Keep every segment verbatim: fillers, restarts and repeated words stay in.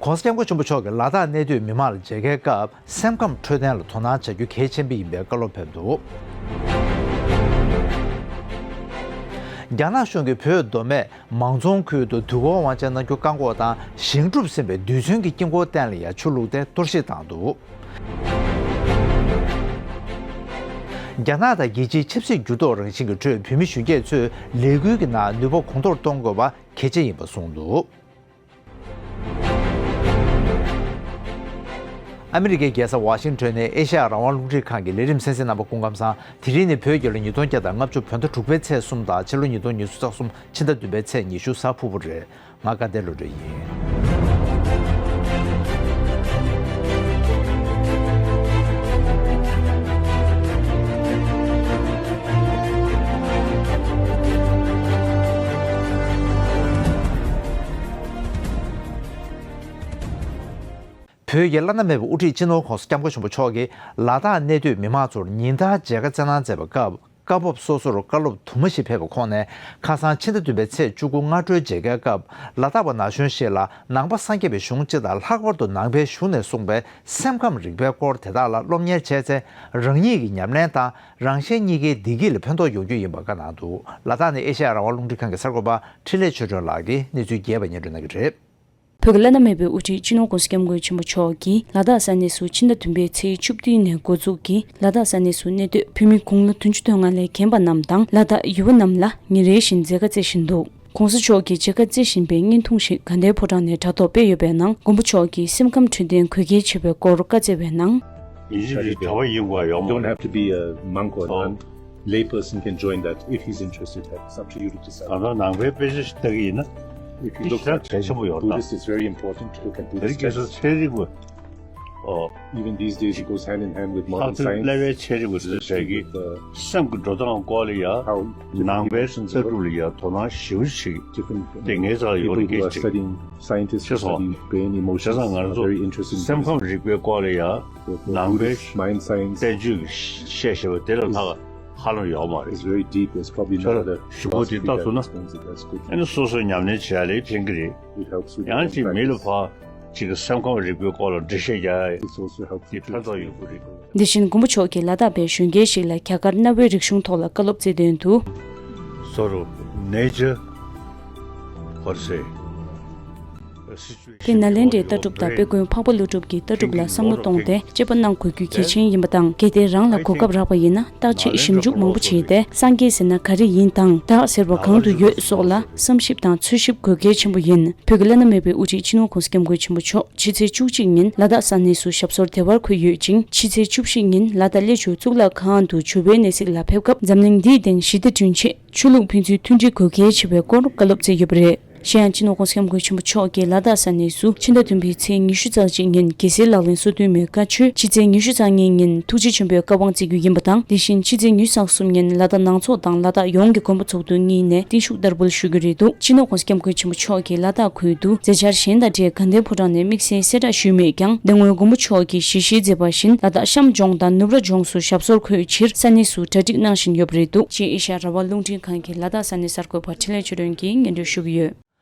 ༸གོང་ས་༸སྐྱབས་མགོན་ཆེན་པོ་མཆོག་གིས་ལ་དྭགས་གནས་སྡོད་མི་མང་ལ་མཇལ་ཁའི་སྐབས། སེམས་ཁམས་འཕྲོད་བསྟེན་ལ་དོ་སྣང་བྱ་རྒྱུ་གལ་ཆེན་པོ་ཡིན་པའི་བཀའ་སློབ་ཕེབས་འདུག་རྒྱ་ནག་གཞུང་གིས་བོད་མདོ་སྨད་མང་རྫོང་ཁུལ་དུ་དུས་འཁོར་དབང་ཆེན་གནང་རྒྱུ་བཀག་འགོག་དང་། བཞེངས་གྲུབ་ཟིན་པའི་རྡུལ་ཚོན་གྱི་དཀྱིལ་འཁོར་སྟེང་ལ་ཡང་ཆུ་བླུགས་ཏེ་གཏོར་བཤིག་བཏང་འདུག་རྒྱ་ནག་དང་རྒྱལ་སྤྱིའི་ཆབ་སྲིད་འགྱུར་ལྡོག་རང་བཞིན་གྱི་ཁྲོད། བོད་མི་གཞོན་སྐྱེས་ཚོས་ལས་འགུལ་གྱི་ནང་ནུས་པ་གོང་མཐོར་གཏོང་དགོས་པ་གལ་ཆེ་ཡིན་པ་གསུངས་འདུག་ཨ་མི་རི་ཀའི་རྒྱལ་ས་ཝ་ཤིང་ཊོན་ནས་ཨེ་ཤ་ཡ་རང་དབང་རླུང་འཕྲིན་ཁང་གི་ལས་རིམ་གསན་གཟིགས་གནང་བ་སྐུ་ཁམས་བཟང་། དེ་རིང་ནི་བོད་རྒྱལ་ལོ་ཉིས་སྟོང་བརྒྱ་དང་ལྔ་བཅུ་བོད་ཟླ་དྲུག་པའི་ཚེས་གསུམ་དང་། ཕྱི་ལོ་ཉིས་སྟོང་ཉི་ཤུ་རྩ་གསུམ་ཕྱི་ཟླ་བདུན་པའི་ཚེས་ཉི་ཤུ་གཟའ་ཕུར་བུ་རེད། ང་དགའ་ལྡན་བློ་གྲོས་ཡིན། བོད་ཀྱི་བླ་ན་མེད་པའི་དབུ་ཁྲིད་སྤྱི་ནོར་༸གོང་ས་༸སྐྱབས་མགོན་ཆེན་པོ་མཆོག་གིས་ལ་དྭགས་གནས་སྡོད་མི་མང་ཚོར་ཉིན་ལྟར་མཇལ་ཁ་སྩལ་གནང་མཛད་པའི་སྐབས། སྐབས་བབ་སོ་སོར་བཀའ་སློབ་དུ་མ་ཞིག་ཕེབས་པའི་ཁོངས་ནས། ཁ་སང་ཕྱི་ཟླ་བདུན་པའི་ཚེས་བཅུ་དགུ་སྔ་དྲོའི་མཇལ་ཁའི་སྐབས། ལ་དྭགས་པ་ན་གཞོན་ཞིག་ལ་ནང་པ་སངས་རྒྱས་པའི་གཞུང་སྤྱི་དང་། ལྷག་པར་དུ་ནང་པའི་གཞུང་ནས་གསུངས་པའི་སེམས་ཁམས་རིག་པའི་སྐོར་དེ་དག་ལ་སློབ་གཉེར་བྱས་ཚེ། རང་ཉིད་ཀྱི་ཉམས་ལེན་དང་རང་གཞན་གཉིས་ཀའི་བདེ་སྐྱིད་ལ་ཕན་ཐོགས་ཡོང་རྒྱུ་ཡིན་པ་བཀའ་གནང་འདུག་ལ་དྭགས་ནས་ཨེ་ཤ་ཡ་རང་དབང་རླུང་འཕྲིན་ཁང་གི་གསར་འགོད་པ་འཕྲིན་ལས་ཆོས་སྒྲོན་ལགས་ཀྱིས་གནས་ཚུལ་རྒྱས་པ་སྙན་སྒྲོན་གནང་གི་རེད། བོད་ཀྱི་བླ་ན་མེད་པའི་དབུ་ཁྲིད་སྤྱི་ནོར་༸གོང་ས་༸སྐྱབས་མགོན་ཆེན་པོ་མཆོག་གིས་ལ་དྭགས་ས་གནས་སུ་ཕྱི་ཟླ་བདུན་པའི་ཚེས་བཅུ་བདུན་ནས་འགོ་འཛུགས་ཀྱིས། ལ་དྭགས་ས་གནས་སུ་གནས་སྡོད་བོད་མི་དགུང་ལོ་བདུན་ཅུ་དོན་ལྔ་ལས་རྒན་པ་རྣམས་དང་། ལ་དྭགས་ཡུལ་བ་རྣམས་ལ་ཉིན་རེ་བཞིན་མཇལ་ཁ་བསྩལ་བཞིན་འདུག ༸གོང་ས་མཆོག་གིས་མཇལ་ཁ་བསྩལ་བཞིན་པའི་བརྙན་ཐུང་ཞིག་དགའ་ལྡན་ཕོ་བྲང་ནས་དྲ་ཐོག་སྤེལ་ཡོད་པའི་ནང་། མགོན་པོ་མཆོག་གིས་སེམས་ཁམས་འཕྲོད་བསྟེན་དགོས་གལ་ཆེ་བའི་སྐོར་བཀའ་སྩལ་བའི་ནང་། ཡིན་གཅིག་མིན་གཅིག་གྲྭ་པ་ཡིན་དགོས་ཡོད་མ་རེད། You don't have to be a monk or a nun. Lay person can join that if he's interested. That's up to you to decide. ད་ལྟ་ནང་པའི་དཔེ་ཆ་ཞིག་ལྟ་གི་ཡིན་ན། If you དེ་look ཞེ་དྲག་at གལ་ཆེན་པོ་ཡོད་ད། Buddhist, it's very important to look at དེ་རིང་ཁ་སང་ཚན་རིག་པ། ཨོ། Even these days, it goes hand in hand with modern science, ལྷག་པར་དུ་ཀླད་པའི་ཚན་རིག་པ་དེ་ཚོས་ཟེར་གི། Especially with, uh, སེམས་ཀྱི་འགྲོ་སྟངས་སྐོར་ལ་ཡ། How different emotions work. ནང་པའི་ལྟ་གྲུབ་ལ་ཡ་དོ་སྣང་ཞེ་པོ་ཅིག་Different དེ་ངའི་རྩ་ལ་ཡོད་པ་སྐད་ཅིག་སྐྱེས་བྱུང་། Scientists who study brain, emotions, བྱས་ཙང་ང་ཚོ་very interested in སེམས་ཁམས་རིག་པའི་སྐོར་ལ་ཡ། Therefore, ནང་པའི་Buddhist mind science བསྟན་བཅོས་ཀྱི་བཤད་བཤད་པ་དེ་ལ་ལྷག་ཧ་ལམ་ཡོད་མ་རེད། Is very deep. There's probably no other ཞུ་བ་དེ་philosophy ལྟ་that ཐུབ་ན། Explains it as good. ཨ་ནི་སོ་སོའི་ཉམས་ལེན་བྱེད་ཡ་ལས་ཕན་གི་རེད། It helps with ཡང་ཅིག་མི་ལ་practice. ཕར་ཅིག་གི་སེམས་ཁམས་རིག་པའི་སྐོར་ལ་འགྲེལ་བཤད་རྒྱག་ཡ། It's also helpful དེ་ཕན་ཐོགས་ཡོད་གི་རེད། དེ་བཞིན་མགོན་པོ་མཆོག་གིས་ལ་དྭགས་པའི་གཞོན་སྐྱེས་ཤིག་ལ་རྒྱ་གར་གནའ་བོའི་རིག་གཞུང་ཐོག་ལ་བཀའ་སློབ་སྩལ་དོན་དུ། Sort of nature per se. དེ་ནཱ་ལེནྡྲའི་ལྟ་གྲུབ་དང་དཔེ་མགོན་འཕགས་པ་ཀླུ་སྒྲུབ་ཀྱི་ལྟ་གྲུབ་ལ་བསམ་བློ་བཏང་སྟེ་དཔྱད་པ་གནང་དགོས་རྒྱུ་གལ་ཆེན་ཡིན་པ་དང་། གལ་ཏེ་རང་ལ་གོ་སྐབས་རག་པ་ཡིན་ན། བརྟག་དཔྱད་ཞིབ་འཇུག་མང་པོ་བྱས་ཏེ། སངས་རྒྱས་ཟེར་ན་ག་རེ་ཡིན་དང་། བདག་ཟེར་བ་གང་དུ་ཡོད་སོགས་ལ་བསམ་ཞིབ་དང་འཚོལ་ཞིབ་དགོས་གལ་ཆེན་པོ་ཡིན། བོད་ཀྱི་བླ་ན་མེད་པའི་དབུ་ཁྲིད་སྤྱི་ནོར་༸གོང་ས་༸སྐྱབས་མགོན་ཆེན་པོ་མཆོག་ཕྱི་ཚེས་བཅུ་གཅིག་ཉིན་ལ་དྭགས་ས་གནས་སུ་ཞབས་སོར་བདེ་བར་འཁོད་ཡོད་ཅིང་། ཕྱི་ཚེས་བཅུ་བཞི་ཉིན་ལ་དྭགས་གླེ་ཆུ་གཙུག་ལག་ཁང་དུ་ཇོ་བོའི་གནས་གཟིགས་ལ་ཕེབས་སྐབས། འཛམ་གླིང་འདིའི་སྟེང་ཞི་བདེ་བསྐྲུན་ཆེད་ཆོས་ལུགས་ཕན་ཚུན་མཐུན་སྒྲིལ་དགོས་གལ་ཆེ་བའི་སྐོར་བཀའ་སློབ་སྩལ་ཡོད་པ་རེད། གཞན་ཡང་སྤྱི་ནོར་༸གོང་ས་༸སྐྱབས་མགོན་ཆེན་པོ་མཆོག་གིས་ལ་དྭགས་ས་གནས་སུ་ཕྱི་ཟླ་བདུན་པའི་ཚེས་ཉི་ཤུ་རྩ་གཅིག་ཉིན་རྒྱལ་སྲས་ལག་ལེན་སོ་བདུན་མའི་བཀའ་ཆོས། ཕྱི་ཚེས་ཉི་ཤུ་རྩ་གཉིས་ཉིན་ཐུགས་རྗེ་ཆེན་པོའི་བཀའ་དབང་བསྩལ་རྒྱུ་ཡིན་པ་དང་། དེ་བཞིན་ཕྱི་ཚེས་ཉི་ཤུ་རྩ་གསུམ་ཉིན་ལ་དྭགས་ནང་ཚོགས་དང་ལ་དྭགས་ཡོངས་ཀྱི་མགོན་པོ་ཚོགས་འདུ་གཉིས་ནས་བརྟན་བཞུགས་བསྟར་འབུལ་ཞུ་རྒྱུ་རེད་འདུག་སྤྱི་ནོར་༸གོང་ས་༸སྐྱབས་མགོན་ཆེན་པོ་མཆོག་གིས་ལ་དྭགས་ཁུལ་དུ་མཛད་འཆར་གཞན་དང་འབྲེལ་དགའ་ལྡན་ཕོ་བྲང་ནས་དམིགས་བསལ་གསལ་བསྒྲགས་ཞུས་མེད་ཀྱང་། དེ་སྔོན་མགོན་པོ་མཆོག་གིས་ཞལ་བཞེས་མཛད་པ་བཞིན་ལ་དྭགས་གཤམ་ལྗོངས་དང་ནུབ་ར་ལྗོངས་སུ་ཞབས་སོར་འཁོད་ཕྱིར་ས་གནས་སུ་གྲ་སྒྲིག་གནང་བཞིན་ཡོད་པ་རེད་འདུག་ཅེས་ཨེ་ཤ་ཡ་རང་དབང་རླུང་འཕྲིན་ཁང་གི་ལ་དྭགས་ས་གནས་གསར་འགོད་པ་འཕྲིན་ལས་ཆོས་སྒྲོན་གྱིས་སྙན་སྒྲོན་ཞུ་གི་ཡོད།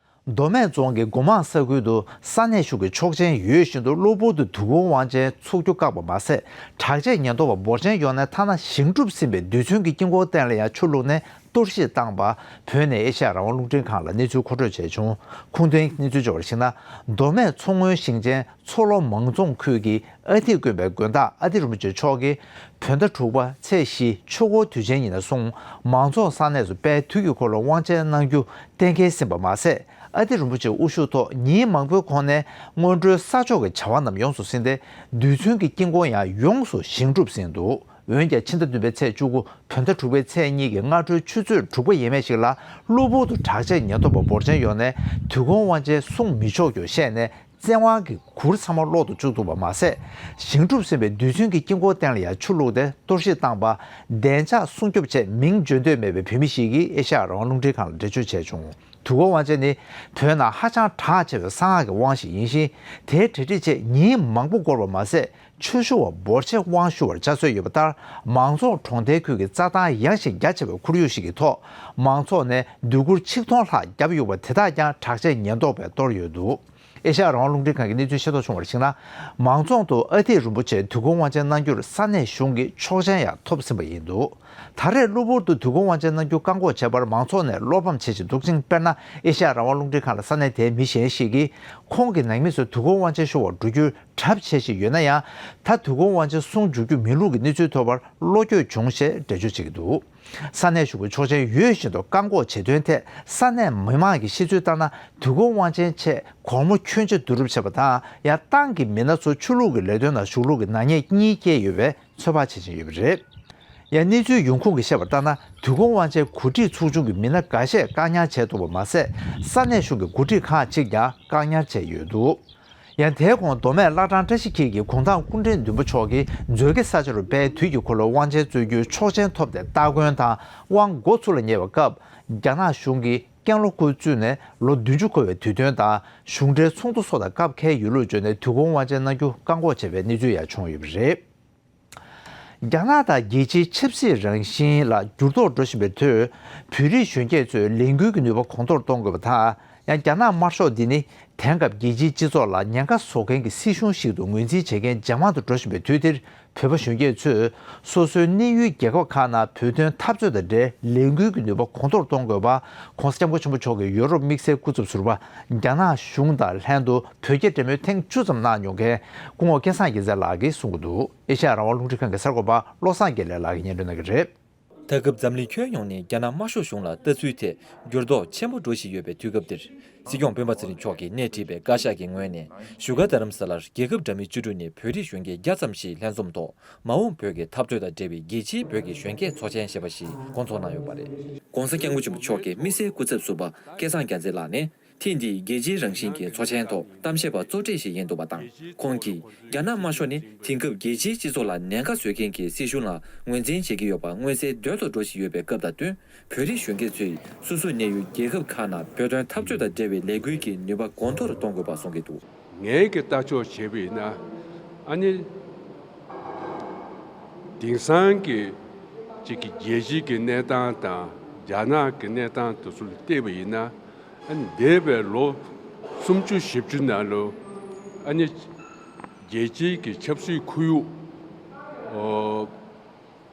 མདོ་སྨད་རྫོང་གི་སྒོ་མང་ས་ཁུལ་དུ་ས་གནས་གཞུང་གི་ཆོག་མཆན་ཡོད་བཞིན་དུ་གློ་བུར་དུ་དུས་འཁོར་དབང་ཆེན་འཚོགས་རྒྱུ་བཀག་པ་མ་ཟད། དྲག་ཆས་ཉེན་རྟོག་པ་འབོར་ཆེན་ཡོང་ནས། ཐ་ན་བཞེངས་གྲུབ་ཟིན་པའི་རྡུལ་ཚོན་གྱི་དཀྱིལ་འཁོར་སྟེང་ལ་ཡང་ཆུ་བླུགས་ནས་གཏོར་བཤིག་བཏང་པ། བོད་ནས་ཨེ་ཤ་ཡ་རང་དབང་རླུང་འཕྲིན་ཁང་ལ་གནས་ཚུལ་མཁོ་སྤྲོད་བྱས་བྱུང་། ཁུངས་ལྡན་གནས་ཚུལ་བཅོས་པར་གཞིགས་ན། མདོ་སྨད་མཚོ་སྔོན་ཞིང་ཆེན་མཚོ་ལྷོ་མང་རྫོང་ཁུལ་གྱི་ཨ་ཐི་དགོན་པའི་དགོན་བདག་ཨ་ཏི་རིན་པོ་ཆེ་མཆོག་གིས། བོད་ཟླ་དྲུག་པ་ཚེས་བཞི་ཆུ་འཁོར་དུས་ཆེན་ཉིན་ནས་བཟུང་། མང་ཚོགས་ས་གནས་སུ་དཔལ་དུས་ཀྱི་འཁོར་ལོ་དབང་ཆེན་གནང་རྒྱུ་གཏན་འཁེལ་ཟིན་པ་མ་ཟད། ཨ་ཏི་རིན་པོ་ཆེའི་དབུ་བཞུགས་ཐོག་ཉིན་མང་པོའི་གོང་ནས་སྔོན་འགྲོའི་ས་ཆོག་གི་བྱ་བ་རྣམས་ཡོངས་སུ་ཟིན་ཏེ། རྡུལ་ཚོན་གྱི་དཀྱིལ་འཁོར་ཡང་ཡོངས་སུ་བཞེངས་གྲུབ་ཟིན་འདུག་འོན་ཀྱང་ཕྱི་ཟླ་བདུན་པའི་ཚེས་བཅུ་དགུ་བོད་ཟླ་དྲུག་པའི་ཚེས་གཉིས་ཀྱི་སྔ་དྲོའི་ཆུ་ཚོད་དྲུག་པ་ཡས་མས་ཤིག་ལ། གློ་བུར་དུ་དྲག་ཆས་ཉེན་རྟོག་པ་འབོར་ཆེན་ཡོང་ནས། དུས་འཁོར་དབང་ཆེན་སྲུང་མི་ཆོག་རྒྱུ་བཤད་ནས། བཙན་དབང་གི་གུར་ཚང་མ་སློག་ཏུ་བཅུག་འདུག་པ་མ་ཟད། བཞེངས་གྲུབ་ཟིན་པའི་རྡུལ་ཚོན་གྱི་དཀྱིལ་འཁོར་སྟེང་ལ་ཡང་ཆུ་བླུགས་ཏེ་གཏོར་བཤིག་བཏང་པ། བདེ་འཇགས་སྲུང་སྐྱོབ་ཆེད་མིང་བརྗོད་འདོད་མེད་པའི་བོད་མི་ཞིག་གིས་ཨེ་ཤ་ཡ་རང་དབང་རླུང་འཕྲིན་ཁང་ལ་འགྲེལ་བརྗོད་བྱས་བྱུང་། དུས་འཁོར་དབང་ཆེན་ནི་བོད་ནང་ཧ་ཅང་གྲགས་ཆེ་བའི་གསང་སྔགས་ཀྱི་དབང་ཞིག་ཡིན་ཞིང་། དེའི་གྲ་སྒྲིག་ཆེད་ཉིན་མང་པོ་འགོར་བ་མ་ཟད། ཆོས་ཞུ་བ་འབོར་ཆེ་དབང་ཞུ་བར་བཅའ་སྲོལ་ཡོད་པ་ལྟར། མང་རྫོང་གྲོང་རྡལ་ཁུལ་གྱི་རྩྭ་ཐང་ཡངས་ཤིང་རྒྱ་ཆེ་བའི་ཁོར་ཡུག་ཞིག་གི་ཐོག་མང་ཚོགས་ནས་སྡོད་གུར་ཆིག་སྟོང་ལྷག་བརྒྱབ་ཡོད་པ་དེ་དག་ཀྱང་དྲག་ཆས་ཉེན་རྟོག་པས་གཏོར་ཡོད་འདུག་ཨེ་ཤ་ཡ་རང་དབང་རླུང་འཕྲིན་ཁང་གིས་གནས་ཚུལ་ཤེས་རྟོགས་བྱུང་བར་གཞིགས་ན། མང་ཚོགས་ཚོས་ཨ་ཐི་རིན་པོ་ཆེ་དུས་འཁོར་དབང་ཆེན་གནང་རྒྱུར་ས་གནས་གཞུང་གིས་ཆོག་མཆན་ཡང་ཐོབ་ཟིན་པ་ཡིན་འདུག་ད་རེས་གློ་བུར་དུ་དུས་འཁོར་དབང་ཆེན་གནང་རྒྱུ་བཀག་འགོག་བྱས་པར་མང་ཚོགས་ནས་བློ་ཕམ་བྱེད་བཞིན་འདུག་ཅིང་། དཔེར་ན། ཨེ་ཤ་ཡ་རང་དབང་རླུང་འཕྲིན་ཁང་ལ་ས་གནས་དེའི་མི་གཞན་ཞིག་གིས། ཁོང་གི་ནང་མི་ཚོས་དུས་འཁོར་དབང་ཆེན་ཞུ་བར་འགྲོ་རྒྱུའི་གྲབས་བྱེད་བཞིན་ཡོད་ན་ཡང་། ད་དུས་འཁོར་དབང་ཆེན་སྲུང་འཇུག་རྒྱུ་མེད་ལུགས་ཀྱི་གནས་ཚུལ་ཐོན་པར་བློ་འགྱོད་བྱུང་ཞེས་འགྲེལ་བརྗོད་བྱེད་ཀྱི་འདུག་ས་གནས་གཞུང་གིས་ཆོག་མཆན་ཡོད་བཞིན་དུ་བཀག་འགོག་བྱེད་དོན་ཐད། ས་གནས་མི་མང་གི་བཤད་ཚུལ་ལྟར་ན། དུས་འཁོར་དབང་ཆེན་ཆེད་སྒོར་མོ་ཁྱོན་ཆེ་བསྡུ་རུབ་བྱས་པ་དང་། ཡང་། ཏང་གི་མི་སྣ་ཚོ་ཆོས་ལུགས་ཀྱི་ལས་དོན་ནང་ཞུགས་ལུགས་ཀྱི་ནག་ཉེས་གཉིས་བཀལ་ཡོད་པའི་ཚོད་དཔག་བྱེད་བཞིན་ཡོད་པ་རེད། ཡང་། གནས་ཚུལ་ཡོང་ཁུངས་ཀྱིས་བཤད་པ་ལྟར་ན། དུས་འཁོར་དབང་ཆེན་གོ་སྒྲིག་ཚོགས་ཆུང་གི་མི་སྣ་འགའ་ཤས་བཀག་ཉར་བྱས་འདུག་པ་མ་ཟད། ས་གནས་གཞུང་གི་འགོ་ཁྲིད་ཁག་ཅིག་ཀྱང་བཀག་ཉར་བྱས་ཡོད་འདུག་ཡང་། དེའི་གོང་མདོ་སྨད་བླ་བྲང་བཀྲ་ཤིས་འཁྱིལ་གྱི་གུང་ཐང་སྐུ་ཕྲེང་བདུན་པ་མཆོག་གིས་མཛོད་དགེ་ས་ཆ་རུ་དཔལ་དུས་ཀྱི་འཁོར་ལོའི་དབང་ཆེན་སྩོལ་རྒྱུའི་ཆོག་མཆན་ཐོབ་སྟེ་སྟ་གོན་དང་དབང་འགོ་ཚུགས་ལ་ཉེ་བའི་སྐབས། རྒྱ་ནག་གཞུང་གིས་ཀན་ལྷོ་ཁུལ་བཙུགས་ནས་ལོ་བདུན་ཅུ་འཁོར་བའི་དུས་སྟོན་དང་། གཞུང་འབྲེལ་ཚོགས་འདུ་སོགས་དང་སྐབས་འཁེལ་ཡོད་ལུགས་བརྗོད་ནས། དུས་འཁོར་དབང་ཆེན་གནང་རྒྱུ་བཀག་འགོག་བྱས་པའི་གནས་ཚུལ་ཡང་བྱུང་ཡོད་པ་རེད། རྒྱ་ནག་དང་རྒྱལ་སྤྱིའི་ཆབ་སྲིད་རང་བཞིན་ལ་འགྱུར་ལྡོག་འགྲོ་བཞིན་པའི་ཁྲོད། བོད་རིགས་གཞོན་སྐྱེས་ཚོས་ལས་འགུལ་གྱི་ནུས་པ་གོང་མཐོར་གཏོང་དགོས་པ་དང་། ཡང་། རྒྱ་ནག་དམར་ཤོག་འདི་ནི་དེང་སྐབས་རྒྱལ་སྤྱིའི་སྤྱི་ཚོགས་ལ་ཉེན་ཁ་བཟོ་མཁན་གྱི་སྲིད་གཞུང་ཞིག་ཏུ་ངོས་འཛིན་བྱེད་མཁན་ཇེ་མང་དུ་འགྲོ་བཞིན་པའི་དུས་འདིར། བོད་པ་གཞོན་སྐྱེས་ཚོས་སོ་སོའི་གནས་ཡུལ་རྒྱལ་ཁབ་ཁག་ནང་བོད་དོན་འཐབ་རྩོད་དང་འབྲེལ་ལས་འགུལ་གྱི་ནུས་པ་གོང་མཐོར་གཏོང་དགོས་པ། ༸གོང་ས་༸སྐྱབས་མགོན་ཆེན་པོ་མཆོག་གིས་ཡོ་རོབ་དམིགས་བསལ་སྐུ་ཚབ་ཟུར་པ་རྒྱ་ནག་གཞུང་དང་ལྷན་དུ་བོད་རྒྱ་འབྲེལ་མོལ་ཐེངས་བཅུ་ཙམ་གནང་མྱོང་མཁན་སྐུ་ངོ་སྐལ་བཟང་རྒྱལ་མཚན་ལགས་ཀྱིས་གསུང་གི་འདུག་ཨེ་ཤ་ཡ་རང་དབང་རླུང་འཕྲིན་ཁང་གི་གསར་འགོད་པ་བློ་བཟང་དགེ་ལེགས་ལགས་ཀྱིས་སྙན་སྒྲོན་གནང་གི་རེད། ད་སྐབས་འཛམ་གླིང་ཁྱོན་ཡོངས་ནས་རྒྱ་ནག་དམར་ཤོག་གཞུང་ལ་ལྟ་ཚུལ་ཐད་འགྱུར་ལྡོག་ཆེན་པོ་འགྲོ་བཞིན་ཡོད་པའི་དུས་སྐབས་འདིར། སྲིད་སྐྱོང་སྤེན་པ་ཚེ་རིང་མཆོག་གིས་སྣེ་ཁྲིད་པའི་བཀའ་ཤག་གི་ངོས་ནས་བཞུགས་སྒར་རྡ་རམ་ས་ལར་རྒྱལ་ཁབ་འདྲ་མིན་བཅུ་དྲུག་ནས་བོད་རིགས་གཞོན་སྐྱེས་བརྒྱ་ཙམ་ཞིག་ལྷན་འཛོམས་ཐོག་མ་འོངས་བོད་ཀྱི་འཐབ་རྩོད་དང་འབྲེལ་བའི་རྒྱལ་སྤྱིའི་བོད་ཀྱི་གཞོན་སྐྱེས་ཚོགས་ཆེན་ཞེས་པ་ཞིག་བསྐོང་ཚོགས་གནང་ཡོད་པ་རེད། ༸གོང་ས་༸སྐྱབས་མགོན་ཆེན་པོ་མཆོག་གི་དམིགས་བསལ་སྐུ་ཚབ་ཟུར་པ་སྐལ་བཟང་རྒྱལ་མཚན་ལགས་ནས། ཐེངས་འདིའི་རྒྱལ་སྤྱིའི་རང་བཞིན་གྱི་ཚོགས་ཆེན་ཐོག་གཏམ་བཤད་པ་གཙོ་གྲས་ཤིག་ཡིན་འདུག་པ་དང་། ཁོང་གིས་རྒྱ་ནག་དམར་ཤོག་ནི་དེང་སྐབས་རྒྱལ་སྤྱིའི་སྤྱི་ཚོགས་ལ་ཉེན་ཁ་བཟོ་མཁན་གྱི་སྲིད་གཞུང་ལ་ངོས་འཛིན་བྱེད་ཀྱི་ཡོད་པ་མངོན་གསལ་དོད་དུ་འགྲོ་བཞིན་ཡོད་པའི་སྐབས་དང་བསྟུན། བོད་རིགས་གཞོན་སྐྱེས་ཚོས་སོ་སོའི་གནས་ཡུལ་རྒྱལ་ཁབ་ཁག་ནང་བོད་དོན་འཐབ་རྩོད་དང་འབྲེལ་བའི་ལས་འགུལ་གྱི་ནུས་པ་གོང་མཐོར་གཏོང་དགོས་པ་གསུང་གི་འདུག་ངའི་གི་ལྟ་ཕྱོགས་བྱས་པ་ཡིན་ན། ཨ་ནི། དེང་སང་གི་ཅིག་གི་རྒྱལ་སྤྱིའི་གི་གནས་སྟངས་དང་རྒྱ་ནག་གི་གནས་སྟངས་དེ་ཚོ་ལ་བལྟས་པ་ཡིན་ན། ཨ་ནི་འདས་པའི་ལོ་སུམ་ཅུ་བཞི་བཅུ་ནང་ལོ། ཨ་ནི་རྒྱལ་སྤྱིའི་གི་ཆབ་སྲིད་ཁོར་ཡུག་ཨོ།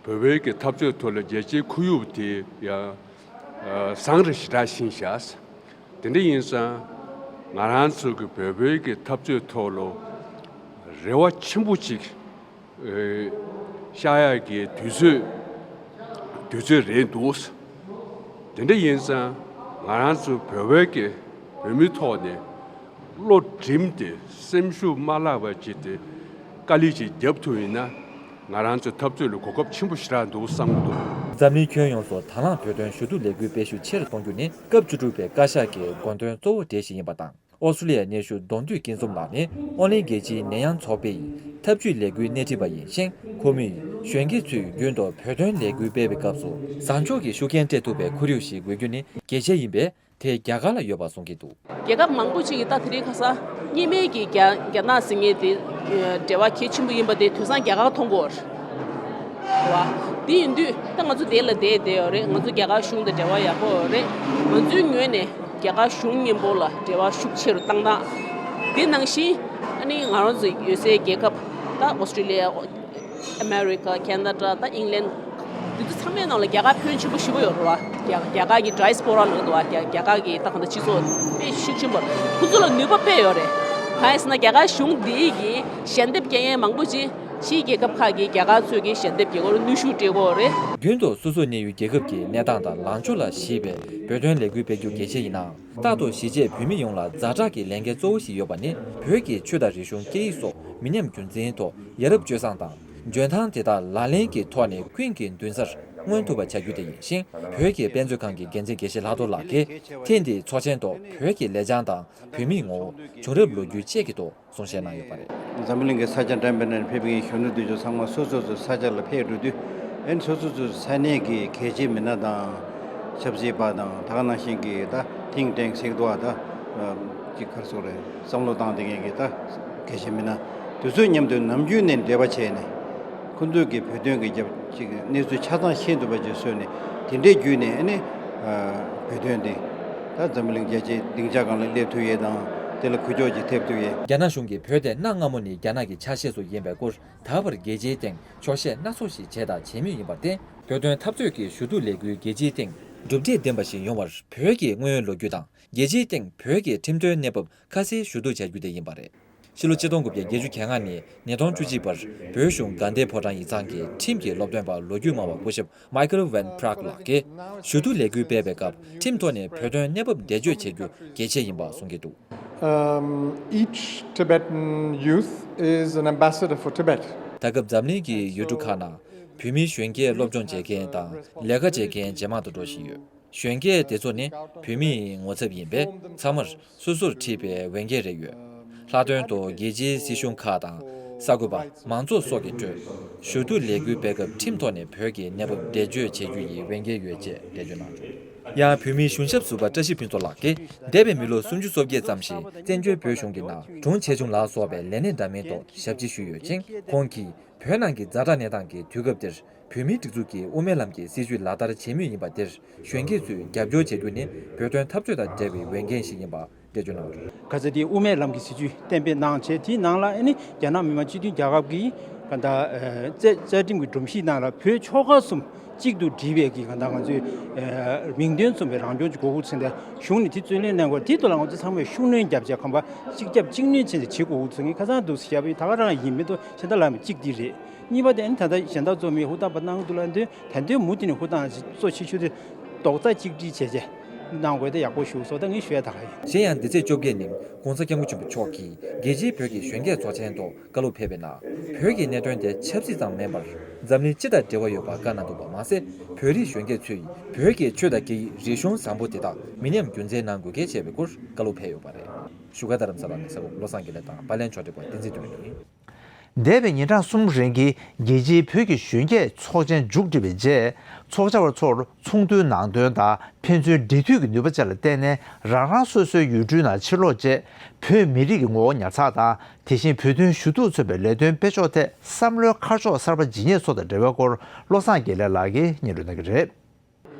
བོད་པའི་གི་འཐབ་རྩོད་ཐོག་ལ་རྒྱལ་སྤྱིའི་ཁོར་ཡུག་དེ་ཡང་ཨ་བཟང་རུ་ཞེ་དྲག་ཕྱིན་ཤག་དེ་འདྲ་ཡིན་ཙང་ང་རང་ཚོ་གི་བོད་པའི་གི་འཐབ་རྩོད་ཐོག་ལ་རེ་བ་ཆེན་པོ་ཅིག་ཨེ་བཞག་ཡག་གི་དུས་ཚོད་དུས་ཚོད་རེད་འདུག་དེ་འདྲ་ཡིན་ཙང་ང་རང་ཚོ་བོད་པའི་གི་བོད་མིའི་ཐོག་ནས་བློ་བསྒྲིམས་ཏེ་སེམས་ཤུགས་མ་བརླག་པ་བྱས་ཏེ་དཀའ་ལས་ཅིག་བརྒྱབ་ཐུབ་ཡིན་ན། ང་རང་ཚོའི་འཐབ་རྩོད་ལ་གོ་སྐབས་ཆེན་པོ་ཞེ་དྲག་འདུག་བསམ་གྱི་འདུག་འཛམ་གླིང་ཁྱོན་ཡོངས་སུ་དང་བླངས་བོད་དོན་ཞུ་གཏུག་ལས་འགུལ་སྤེལ་ཤུགས་ཆེ་རུ་གཏོང་རྒྱུ་ནི་སྐབས་བཅུ་དྲུག་པའི་བཀའ་ཤག་གི་དགོངས་དོན་གཙོ་བོ་གྲས་ཤིག་ཡིན་པ་དང་། ཨོ་སི་ཀྲི་ལི་ཡའི་གནས་བཞུགས་གདོང་འདུས་སྐྱིད་འཛོམས་ལགས་ནི་ཨོ་གླིང་རྒྱལ་སྤྱིའི་ནད་ཡམས་ཚོགས་པའི་འཐབ་ཇུས་ལས་འགུལ་སྣེ་ཁྲིད་པ་ཡིན་ཞིང་། ཁོ་མོས་གཞོན་སྐྱེས་ཚོས་རྒྱུན་དུ་བོད་དོན་ལས་འགུལ་སྤེལ་བའི་སྐབས་སུ་བཟང་ཕྱོགས་ཀྱི་ཤུགས་རྐྱེན་སྤྲད་ཐུབ་པའི་ཁོར་ཡུག་ཞིག་དགོས་རྒྱུ་ནི་གལ་ཆེ་ཡིན་པས། དེ་རྒྱ་གར་ལ་ཡོད་པ་གསུང་གི་འདུག་རྒྱལ་ཁབ་མང་པོ་ཞིག་གིས་ད་དེ་རིང་ཁ་སང་གཉིས་སྨན་གྱི་རྒྱ་རྒྱ་ནག་ཟེར་མཁན་དེ་འབྲེལ་བ་གལ་ཆེན་པོ་ཡིན་པ་དེ་དེང་སང་རྒྱ་གར་མཐོང་གི་ཡོད་རེད་བ། དེ་ཡིན་དུས་ད་ང་ཚོ་དེ་ལ་བསྡད་བསྡད་ཡོད་རེད། ང་ཚོ་རྒྱ་གར་གཞུང་དང་འབྲེལ་བ་ཡག་པོ་ཡོད་རེད། ང་ཚོའི་ངོས་ནས་རྒྱ་གར་གཞུང་མཉམ་པོ་ལ་འབྲེལ་བ་ཤུགས་ཆེ་རུ་བཏང་སྟངས། དེ་ནང་བཞིན་ཨ་ནི་ང་རང་ཚོ་ཡོད་སའི་རྒྱལ་ཁབ་ད་ཨོ་སི་ཀྲི་ལི་ཡ། ཨ་མེ་རི་ཀ། ཁེ་ན་ཌ། ད་ཨིང་ལན། དེ་ཚོ་ཚང་མའི་ནང་ལ་རྒྱ་གར་ཕོན་ཆེན་པོ་ཞེ་པོ་ཡོད་རེད་བ། རྒྱ་རྒྱ་གར་གྱི་ཌ་ཡ་སི་པོ་ར་ལབ་འདུག་བ། རྒྱ་རྒྱ་གར་གྱི་ད་གང་ལྟར་སྤྱི་ཚོགས་དཔེ་ཤུགས་ཆེན་པོ་རེད། ཁོ་ཚོ་ལ་ནུས་པ་དཔེ་ཡོད་རེད། གང་ཡིན་ཟེར་ན་རྒྱ་གར་གཞུང་འདིའི་གི་ཞལ་འདེབས་རྒྱག་མཁན་མང་པོ་ཅིག་ཕྱིའི་རྒྱལ་ཁབ་ཁག་གི་རྒྱ་གར་ཚོས་ཀྱི་ཞལ་འདེབས་རྒྱག་དགོས་རེད། ནུས་ཤུགས་སྤྲད་དགོས་རེད། རྒྱུན་དུ་སོ་སོའི་གནས་ཡུལ་རྒྱལ་ཁབ་ཀྱི་གནས་སྟངས་དང་ལངས་ཕྱོགས་ལ་གཞིགས་པའི་བོད་དོན་ལས་འགུལ་སྤེལ་རྒྱུ་གལ་ཆེ་ཡིན་ནའང་། རྟག་ཏུ་གཞིས་བྱེས་བོད་མི་ཡོངས་ལ་ཛ་དྲག་གི་ལས་འགན་གཙོ་བོ་ཞིག་ཡོད་པ་ནི། བོད་ཀྱི་ཆོས་དང་རིག་གཞུང་། སྐད་ཡིག་སོགས་མི་ཉམས་རྒྱུན་འཛིན་ཐོག་ཡ་རབས་སྤྱོད་བཟང་དང་། འཇོན་ཐང་དེ་དག་ལག་ལེན་གྱི་ཐོག་ནས་ཀུན་གྱི་མདུན་སར་མངོན་ཐུབ་པ་བྱ་རྒྱུ་དེ་ཡིན་ཞིང་། བོད་ཀྱི་དཔེ་མཛོད་ཁང་གི་འགན་འཛིན་དགེ་བཤེས་ལྷག་རྡོར་ལགས་ཀྱིས། ཐེངས་འདིའི་ཚོགས་ཆེན་ཐོག་བོད་ཀྱི་ལེགས་བྱང་དང་། བོད་མིའི་ངོ་བོ། བྱུང་རབས་ལོ་རྒྱུས་བཅས་ཀྱི་ཐོག་གསུང་བཤད་གནང་ཡོད་པ་རེད། འཛམ་བུ་གླིང་གི་ས་ཆ་འགྲམ་པའི་ནང་ཕེབས་པའི་གཞོན་ནུ་དེ་ཚོ་ཚང་མ་སོ་སོ་སོ་ས་ཆ་ལ་ཕེབས་འགྲོ་དུས། ཨ་ནི་སོ་སོ་སོ་ས་གནས་ཀྱི་གལ་ཆེའི་མི་སྣ་དང་། ཆབ་སྲིད་པ་དང་། ད་ག་ནང་བཞིན་གྱི་ད་ཐིང་ཊེང་ཟེར་གྱི་འདུག་བ། ད་ཅིག་ག་རེ་ཟེར་དགོས་རེད། བསམ་བློ་བཏང་བསྡད་མཁན་གྱི་ད་གལ་ཆེའི་མི་སྣ་དེ་ཚོ་མཉམ་དུ་ནམ་རྒྱུན་ནས་འབྲེལ་བ་བྱས་ནས། ཁོང་ཚོས་ཀྱི་བོད་དོན་གྱི་རྒྱབ་ཅིག་གནས་ཚུལ་ཆ་ཚང་ཤེས་ཐུབ་པ་ཅིག་བཟོས་ནས། དེ་འདྲའི་བརྒྱུད་ནས་ཨ་ནི་བོད་དོན་འདི་ད་འཛམ་བུ་གླིང་རྒྱལ་སྤྱིའི་སྡིངས་ཆ་སྒང་ལ་སླེབས་ཐུབ་ཡས་དང་ དེ་ལ་འགུལ་སྐྱོད་ཅིག་ཐེབས་ཐུབ་ཡས། རྒྱ་ནག་གཞུང་གིས་བོད་དེ་གནའ་སྔ་མོ་ནས་རྒྱ་ནག་གི་ཆ་ཤས་སུ་ཡིན་པའི་སྐོར། ད་བར་རྒྱལ་སྤྱིའི་སྟེང་འཁྱོག་བཤད་སྣ་ཚོགས་ཤིག་བྱས་དང་བྱེད་མུས་ཡིན་པར་བརྟེན། བོད་དོན་འཐབ་རྩོད་ཀྱི་ཞུ་གཏུག་ལས་འགུལ་རྒྱལ་སྤྱིའི་སྟེང་གྲུབ་འབྲས་ལྡན་པ་ཞིག་ཡོང་བར། བོད་ཀྱི་དངོས་ཡོད་ལོ་རྒྱུས་དང་རྒྱལ་སྤྱིའི་སྟེང་བོད་ཀྱི་ཁྲིམས་དོན་གནས་བབ་ཁ་གསལ་ཞུ་གཏུག་བྱ་རྒྱུ་དེ་ཡིན་པ་རེད། ཕྱི་ལོ་ཆིག་སྟོང་དགུ་བརྒྱ་བརྒྱད་ཅུ་གྱ་ལྔ་ནས་ཉིས་སྟོང་བཅུ་གཅིག་བར་བོད་གཞུང་དགའ་ལྡན་ཕོ་བྲང་ཡིག་ཚང་གི་ཁྲིམས་ཀྱི་སློབ་སྟོན་པ་ལོ་རྒྱུས་སྨྲ་བ་སྐུ་ཞབས་Michael Van Praagh ལགས་ཀྱིས་ཞུ་གཏུག་ལས་འགུལ་སྤེལ་བའི་སྐབས། ཁྲིམས་ཐོག་ནས་བོད་དོན་གནས་བབ་འགྲེལ་བརྗོད་བྱེད་རྒྱུ་གལ་ཆེ་ཡིན་པ་གསུང་གི་འདུག། Um, each Tibetan youth is an ambassador for Tibet. ད་སྐབས་འཛམ་གླིང་གི་ཡུལ་གྲུ་ཁག་ནང་བོད་མིའི་གཞོན་སྐྱེས་སློབ་སྦྱོང་བྱེད་མཁན་དང་ལས་ཀ་བྱེད་མཁན་ཇེ་མང་དུ་འགྲོ་བཞིན་ཡོད། གཞོན་སྐྱེས་དེ་ཚོ་ནི་བོད་མིའི་ངོ་ཚབ་ཡིན་པས། ཚང་མར་སོ་སོར་འཁྲིས་པའི་འོས་འགན་རེ་ཡོད། ལྷག་དོན་དུ་རྒྱལ་སྤྱིའི་སྲིད་གཞུང་ཁག་དང་། གསར་འགོད་པ། མང་ཚོགས་སོགས་ཀྱི་ཁྲོད། ཞུ་གཏུག་ལས་འགུལ་སྤེལ་སྐབས་ཁྲིམས་ཐོག་ནས་བོད་ཀྱི་གནས་བབ་འགྲེལ་བརྗོད་བྱེད་རྒྱུ་ཡི་འོས་འགན་ཡོད་ཅེས་འགྲེལ་བརྗོད་གནང་འདུག། ཡང་བོད་མིའི་གཞུང་ཞབས་ཟུར་པ་བཀྲ་ཤིས་ཕུན་ཚོགས་ལགས་ཀྱིས། འདས་པའི་མི་ལོ་སུམ་ཅུ་སོ་བརྒྱད་ཙམ་ཞིག་བཙན་བྱོལ་བོད་གཞུང་གི་ནང་དྲུང་ཆེ་ཆུང་ལ་སོགས་པའི་ལས་གནས་འདྲ་མིན་ཐོག་ཞབས་ཕྱི་ཞུས་ཡོད་ཅིང་། ཁོང་གིས། བོད་ནང་གི་ཛ་དྲག་གནས་སྟངས་ཀྱི་དུས་སྐབས་འདིར། བོད་མིའི་སྒྲིག་འཛུགས་ཀྱིས་དབུ་མའི་ལམ་གྱི་སྲིད་བྱུས་ལག་བསྟར་བྱེད་མུས་ཡིན་པ་འདིར། གཞོན་སྐྱེས་ཚོས་རྒྱབ་སྐྱོར་བྱེད་རྒྱུ་ནི་བོད་དོན་འཐབ་རྩོད་དང་འབྲེལ་བའི་འོས་འགན་ཞིག་ཡིན་པ་འགྲེལ་བརྗོད་གནང་འདུག། ག་ཚོད་དེ་དབུ་མའི་ལམ་གྱི་སྲིད་བྱུས་གཏན་འབེབས་གནང་བྱས། དེའི་ནང་ལ་ཨ་ནི་རྒྱ་ནག་མི་དམངས་སྤྱི་མཐུན་རྒྱལ་ཁབ་ཀྱི་ག་ད་རྩ་རྩ་ཁྲིམས་ཀྱི་སྒྲོམ་གཞི་ནང་ལ་བོད་ཆོལ་ཁ་གསུམ་གཅིག་ཏུ་སྒྲིལ་བའི་གི་ག་ད་ང་ཚོའི་མིང་དོན་མཚུངས་པའི་རང་སྐྱོང་ཅིག་དགོས་ཀྱི་ཚུལ་དེ་གཞུང་ནས་དེ་རྩོད་ལེན་གནང་དགོས། དེའི་ཐོག་ལ་ང་ཚོ་ཚང་མས་ཤུགས་སྣོན་བརྒྱབ་བྱས། ཁམས་པ་གཅིག་རྒྱབ་གཅིག་སྣོན་བྱས་ནས་བྱེད་དགོས་ཀྱི་ཚུལ་ངས་ཁ་སང་འདུག་ཟེར་བྱས་པ་ཡིན། ད་ག་རང་ཡིན་མི་འདུག། ཤ་སྟག་ལ་མི་གཅིག་འདི་རེད། གཉིས་པ་དེ་ནི་ད་ལྟ་གཞན་དག་གཙོ་མི་ཧུར་ཐག་པ་གནང་འདུག་ལབ་དུས། ད་དུང་མུ་མཐུད་ནས་ཧུར་ཐག་གཙོ་ཆེ་ཤོས་དེ་རྡོག་རྩ་གཅིག་སྒྲིལ་བྱས་བྱས་གནང་དགོས་དེ་ཡག་པོ་ཞུ་སོང་། ད་ངས་ཞུ་ཡ་ད་ག་ཡིན། གཞན་ཡང་། འདི་ཚེས་བཅོ་བརྒྱད་ཉིན་༸གོང་ས་༸སྐྱབས་མགོན་ཆེན་པོ་མཆོག་གིས་རྒྱལ་སྤྱིའི་བོད་ཀྱི་གཞོན་སྐྱེས་ཚོགས་ཆེན་ཐོག་བཀའ་སློབ་ཕེབས་པའི་ནང་། བོད་ཀྱི་གནད་དོན་དེ་ཆབ་སྲིད་ཙམ་མིན་པར། འཛམ་གླིང་སྤྱི་དང་འབྲེལ་བ་ཡོད་པ་བཀའ་གནང་འདུག་པ་མ་ཟད། བོད་རིགས་གཞོན་སྐྱེས་ཚོས་བོད་ཀྱི་ཆོས་དང་སྐད་ཡིག་རིག་གཞུང་བཟང་པོ་དེ་དག་མི་ཉམས་རྒྱུན་འཛིན་གནང་དགོས་གལ་ཆེ་བའི་སྐོར་བཀའ་སློབ་ཕེབས་ཡོད་པ་རེད། བཞུགས་སྒར་རྡ་རམ་ས་ལ་ནས་གསར་འགོད་བློ་བཟང་དགེ་ལེགས་དང་། པར་ལེན་ཕྱོགས་སྒྲིག་པ་བསྟན་འཛིན་དོན་གཉིས། འདས་པའི་ཉིན་གྲངས་གསུམ་རིང་གི་རྒྱལ་སྤྱིའི་བོད་ཀྱི་གཞོན་སྐྱེས་ཚོགས་ཆེན་མཇུག་སྒྲིལ་བའི་རྗེས། ཚོགས་བཅར་བ་ཚོར་ཚོགས་འདུའི་ནང་དོན་དང་ཕན་ཚུན་འབྲེལ་མཐུད་ཀྱི་ནུས་པ་བཅས་ལ་བརྟེན་ནས། རང་རང་སོ་སོའི་ཡུལ་གྲུའི་ནང་ཕྱིར་ལོག་རྗེས། བོད་མི་རིགས་ཀྱི་ངོ་བོ་ཉར་ཚགས་དང་། དེ་བཞིན་བོད་དོན་ཞུ་གཏུག་མཚོན་པའི་ལས་དོན་སྤེལ་ཕྱོགས་ཐད་བསམ་བློའི་ཁ་ཕྱོགས་གསར་པ་ཇི་སྙེད་སོགས་དང་འབྲེལ་བའི་སྐོར། བློ་བཟང་དགེ་ལེགས་ལགས་ཀྱིས་སྙན་སྒྲོན་གནང་གི་རེད།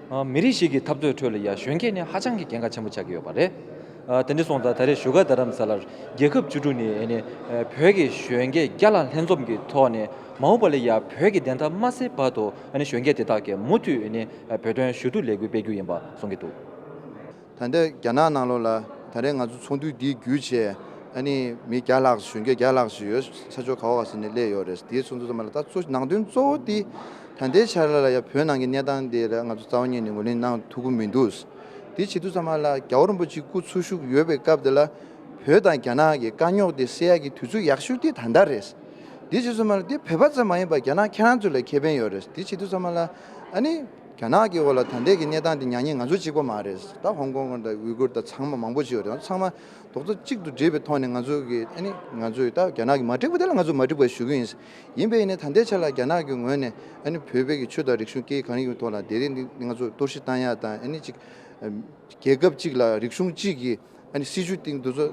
ཨ། མི་རིགས་ཤིག་གི་འཐབ་རྩོད་ཁྲོད་ལ་ཡ་གཞོན་སྐྱེས་ནི་ཧ་ཅང་གི་གལ་འགངས་ཆེན་པོ་ཆགས་ཀྱི་ཡོད་པ་རེད། ཨ། དེ་འདྲ་སོང་ཙང་ད་རེས་བཞུགས་སྒར་རྡ་རམ་ས་ལར་རྒྱལ་ཁབ་བཅུ་དྲུག་ནས་ཨ་ནི་བོད་ཀྱི་གཞོན་སྐྱེས་བརྒྱ་ལ་ལྷན་འཛོམས་ཀྱི་ཐོག་ནས། མ་འོངས་པ་ལ་ཡ་བོད་ཀྱི་བདེན་མཐའ་མ་གསལ་བར་དུ་ཨ་ནི་གཞོན་སྐྱེས་དེ་དག་གིས་མུ་མཐུད་ཨ་ནི་བོད་དོན་ཞུ་གཏུག་ལས་འགུལ་སྤེལ་རྒྱུ་ཡིན་པ་གསུང་གི་འདུག། ད་ལྟ་རྒྱ་ནག་ནང་ལོགས་ལ་ད་རེས་ང་ཚོ་ཚོགས་འདུ་འདི་བརྒྱུད་བྱས། ཨ་ནི་མི་བརྒྱ་ལྷག་གཞོན་སྐྱེས་བརྒྱ་ལྷག་ཞིག་ཡོད། ས་ཕྱོགས་ག་བ་ག་ས་ནས་སླེབས་ཡོད་རེད། དེའི་ཚོགས་འདུ་ཚང་མ་ལ་ད་གཙོ་ནང་དོན་གཙོ་བོ་འདི་ད་ལྟའི་ཆར་ལ་ཡ་བོད་ནང་གི་གནས་སྟངས་དེ་ལ་ང་ཚོ་རྩ་བ་ཉིད་ནས་ངོས་ལེན་གནང་ཐུབ་ཀྱི་མི་འདུག། དེ་བྱེད་དུས་ཙམ་པ་ལ་རྒྱལ་བ་རིན་པོ་ཆེ་སྐུ་འཚོ་བཞུགས་ཡོད་པའི་སྐབས་དེ་ལ་བོད་དང་རྒྱ་ནག་གི་དཀའ་རྙོག་དེ་སེལ་ཡག་གི་དུས་ཚོད་ཡག་ཤོས་དེ་ད་ལྟ་རེད། དེ་བྱེད་དུས་ཙམ་པ་ལ་དེ་བོད་པ་ཙམ་མ་ཡིན་པར་རྒྱ་ནག་ཁྱེད་རང་ཚོ་ལ་ཁེ་ཕན་ཡོད་རེད། དེ་བྱེད་དུས་ཙམ་པ་ལ་ཨ་ནི། རྒྱ་ནག་གི་འོག་ལ་ད་ལྟའི་གི་གནས་སྟངས་དེ་མྱ་ངན་ང་ཚོ་གཅིག་པ་མ་རེད། ད་ཧོང་ཀོང་དང་ཝུའི་གུར་དང་ཚང་མ་མང་པོ་ཅིག་ཡོད་རེད། ཚང་མ་རྡོག་རྩ་གཅིག་ཏུ་སྒྲིལ་བའི་ཐོག་ནས་ང་ཚོ་གི་ཨ་ནི་ང་ཚོས་ད་རྒྱ་ནག་གི་མ་འགྲིག་པ་དེ་ལ་ང་ཚོ་མ་འགྲིག་པ་ཞུ་གི་ཡིན། ཡིན་པས་ཡིན་ནའི་ད་ལྟའི་ཆ་ལ་རྒྱ་ནག་གི་ངོས་ནས་ཨ་ནི་བོད་པའི་གི་ཆོས་དང་རིག་གཞུང་སྐད་ཡིག་གང་ཡིན་གྱི་ཐོག་ལ་དེ་རིང་འདི་ང་ཚོ་གཏོར་བཤིག་བཏང་ཡ་དང་། ཨ་ནི་གཅིག་རྒྱལ་ཁབ་གཅིག་ལ་རིག་གཞུང་གཅིག་གི་ཨ་ནི་སྲིད་བྱུས་སྟེང་དུ་ཚོ་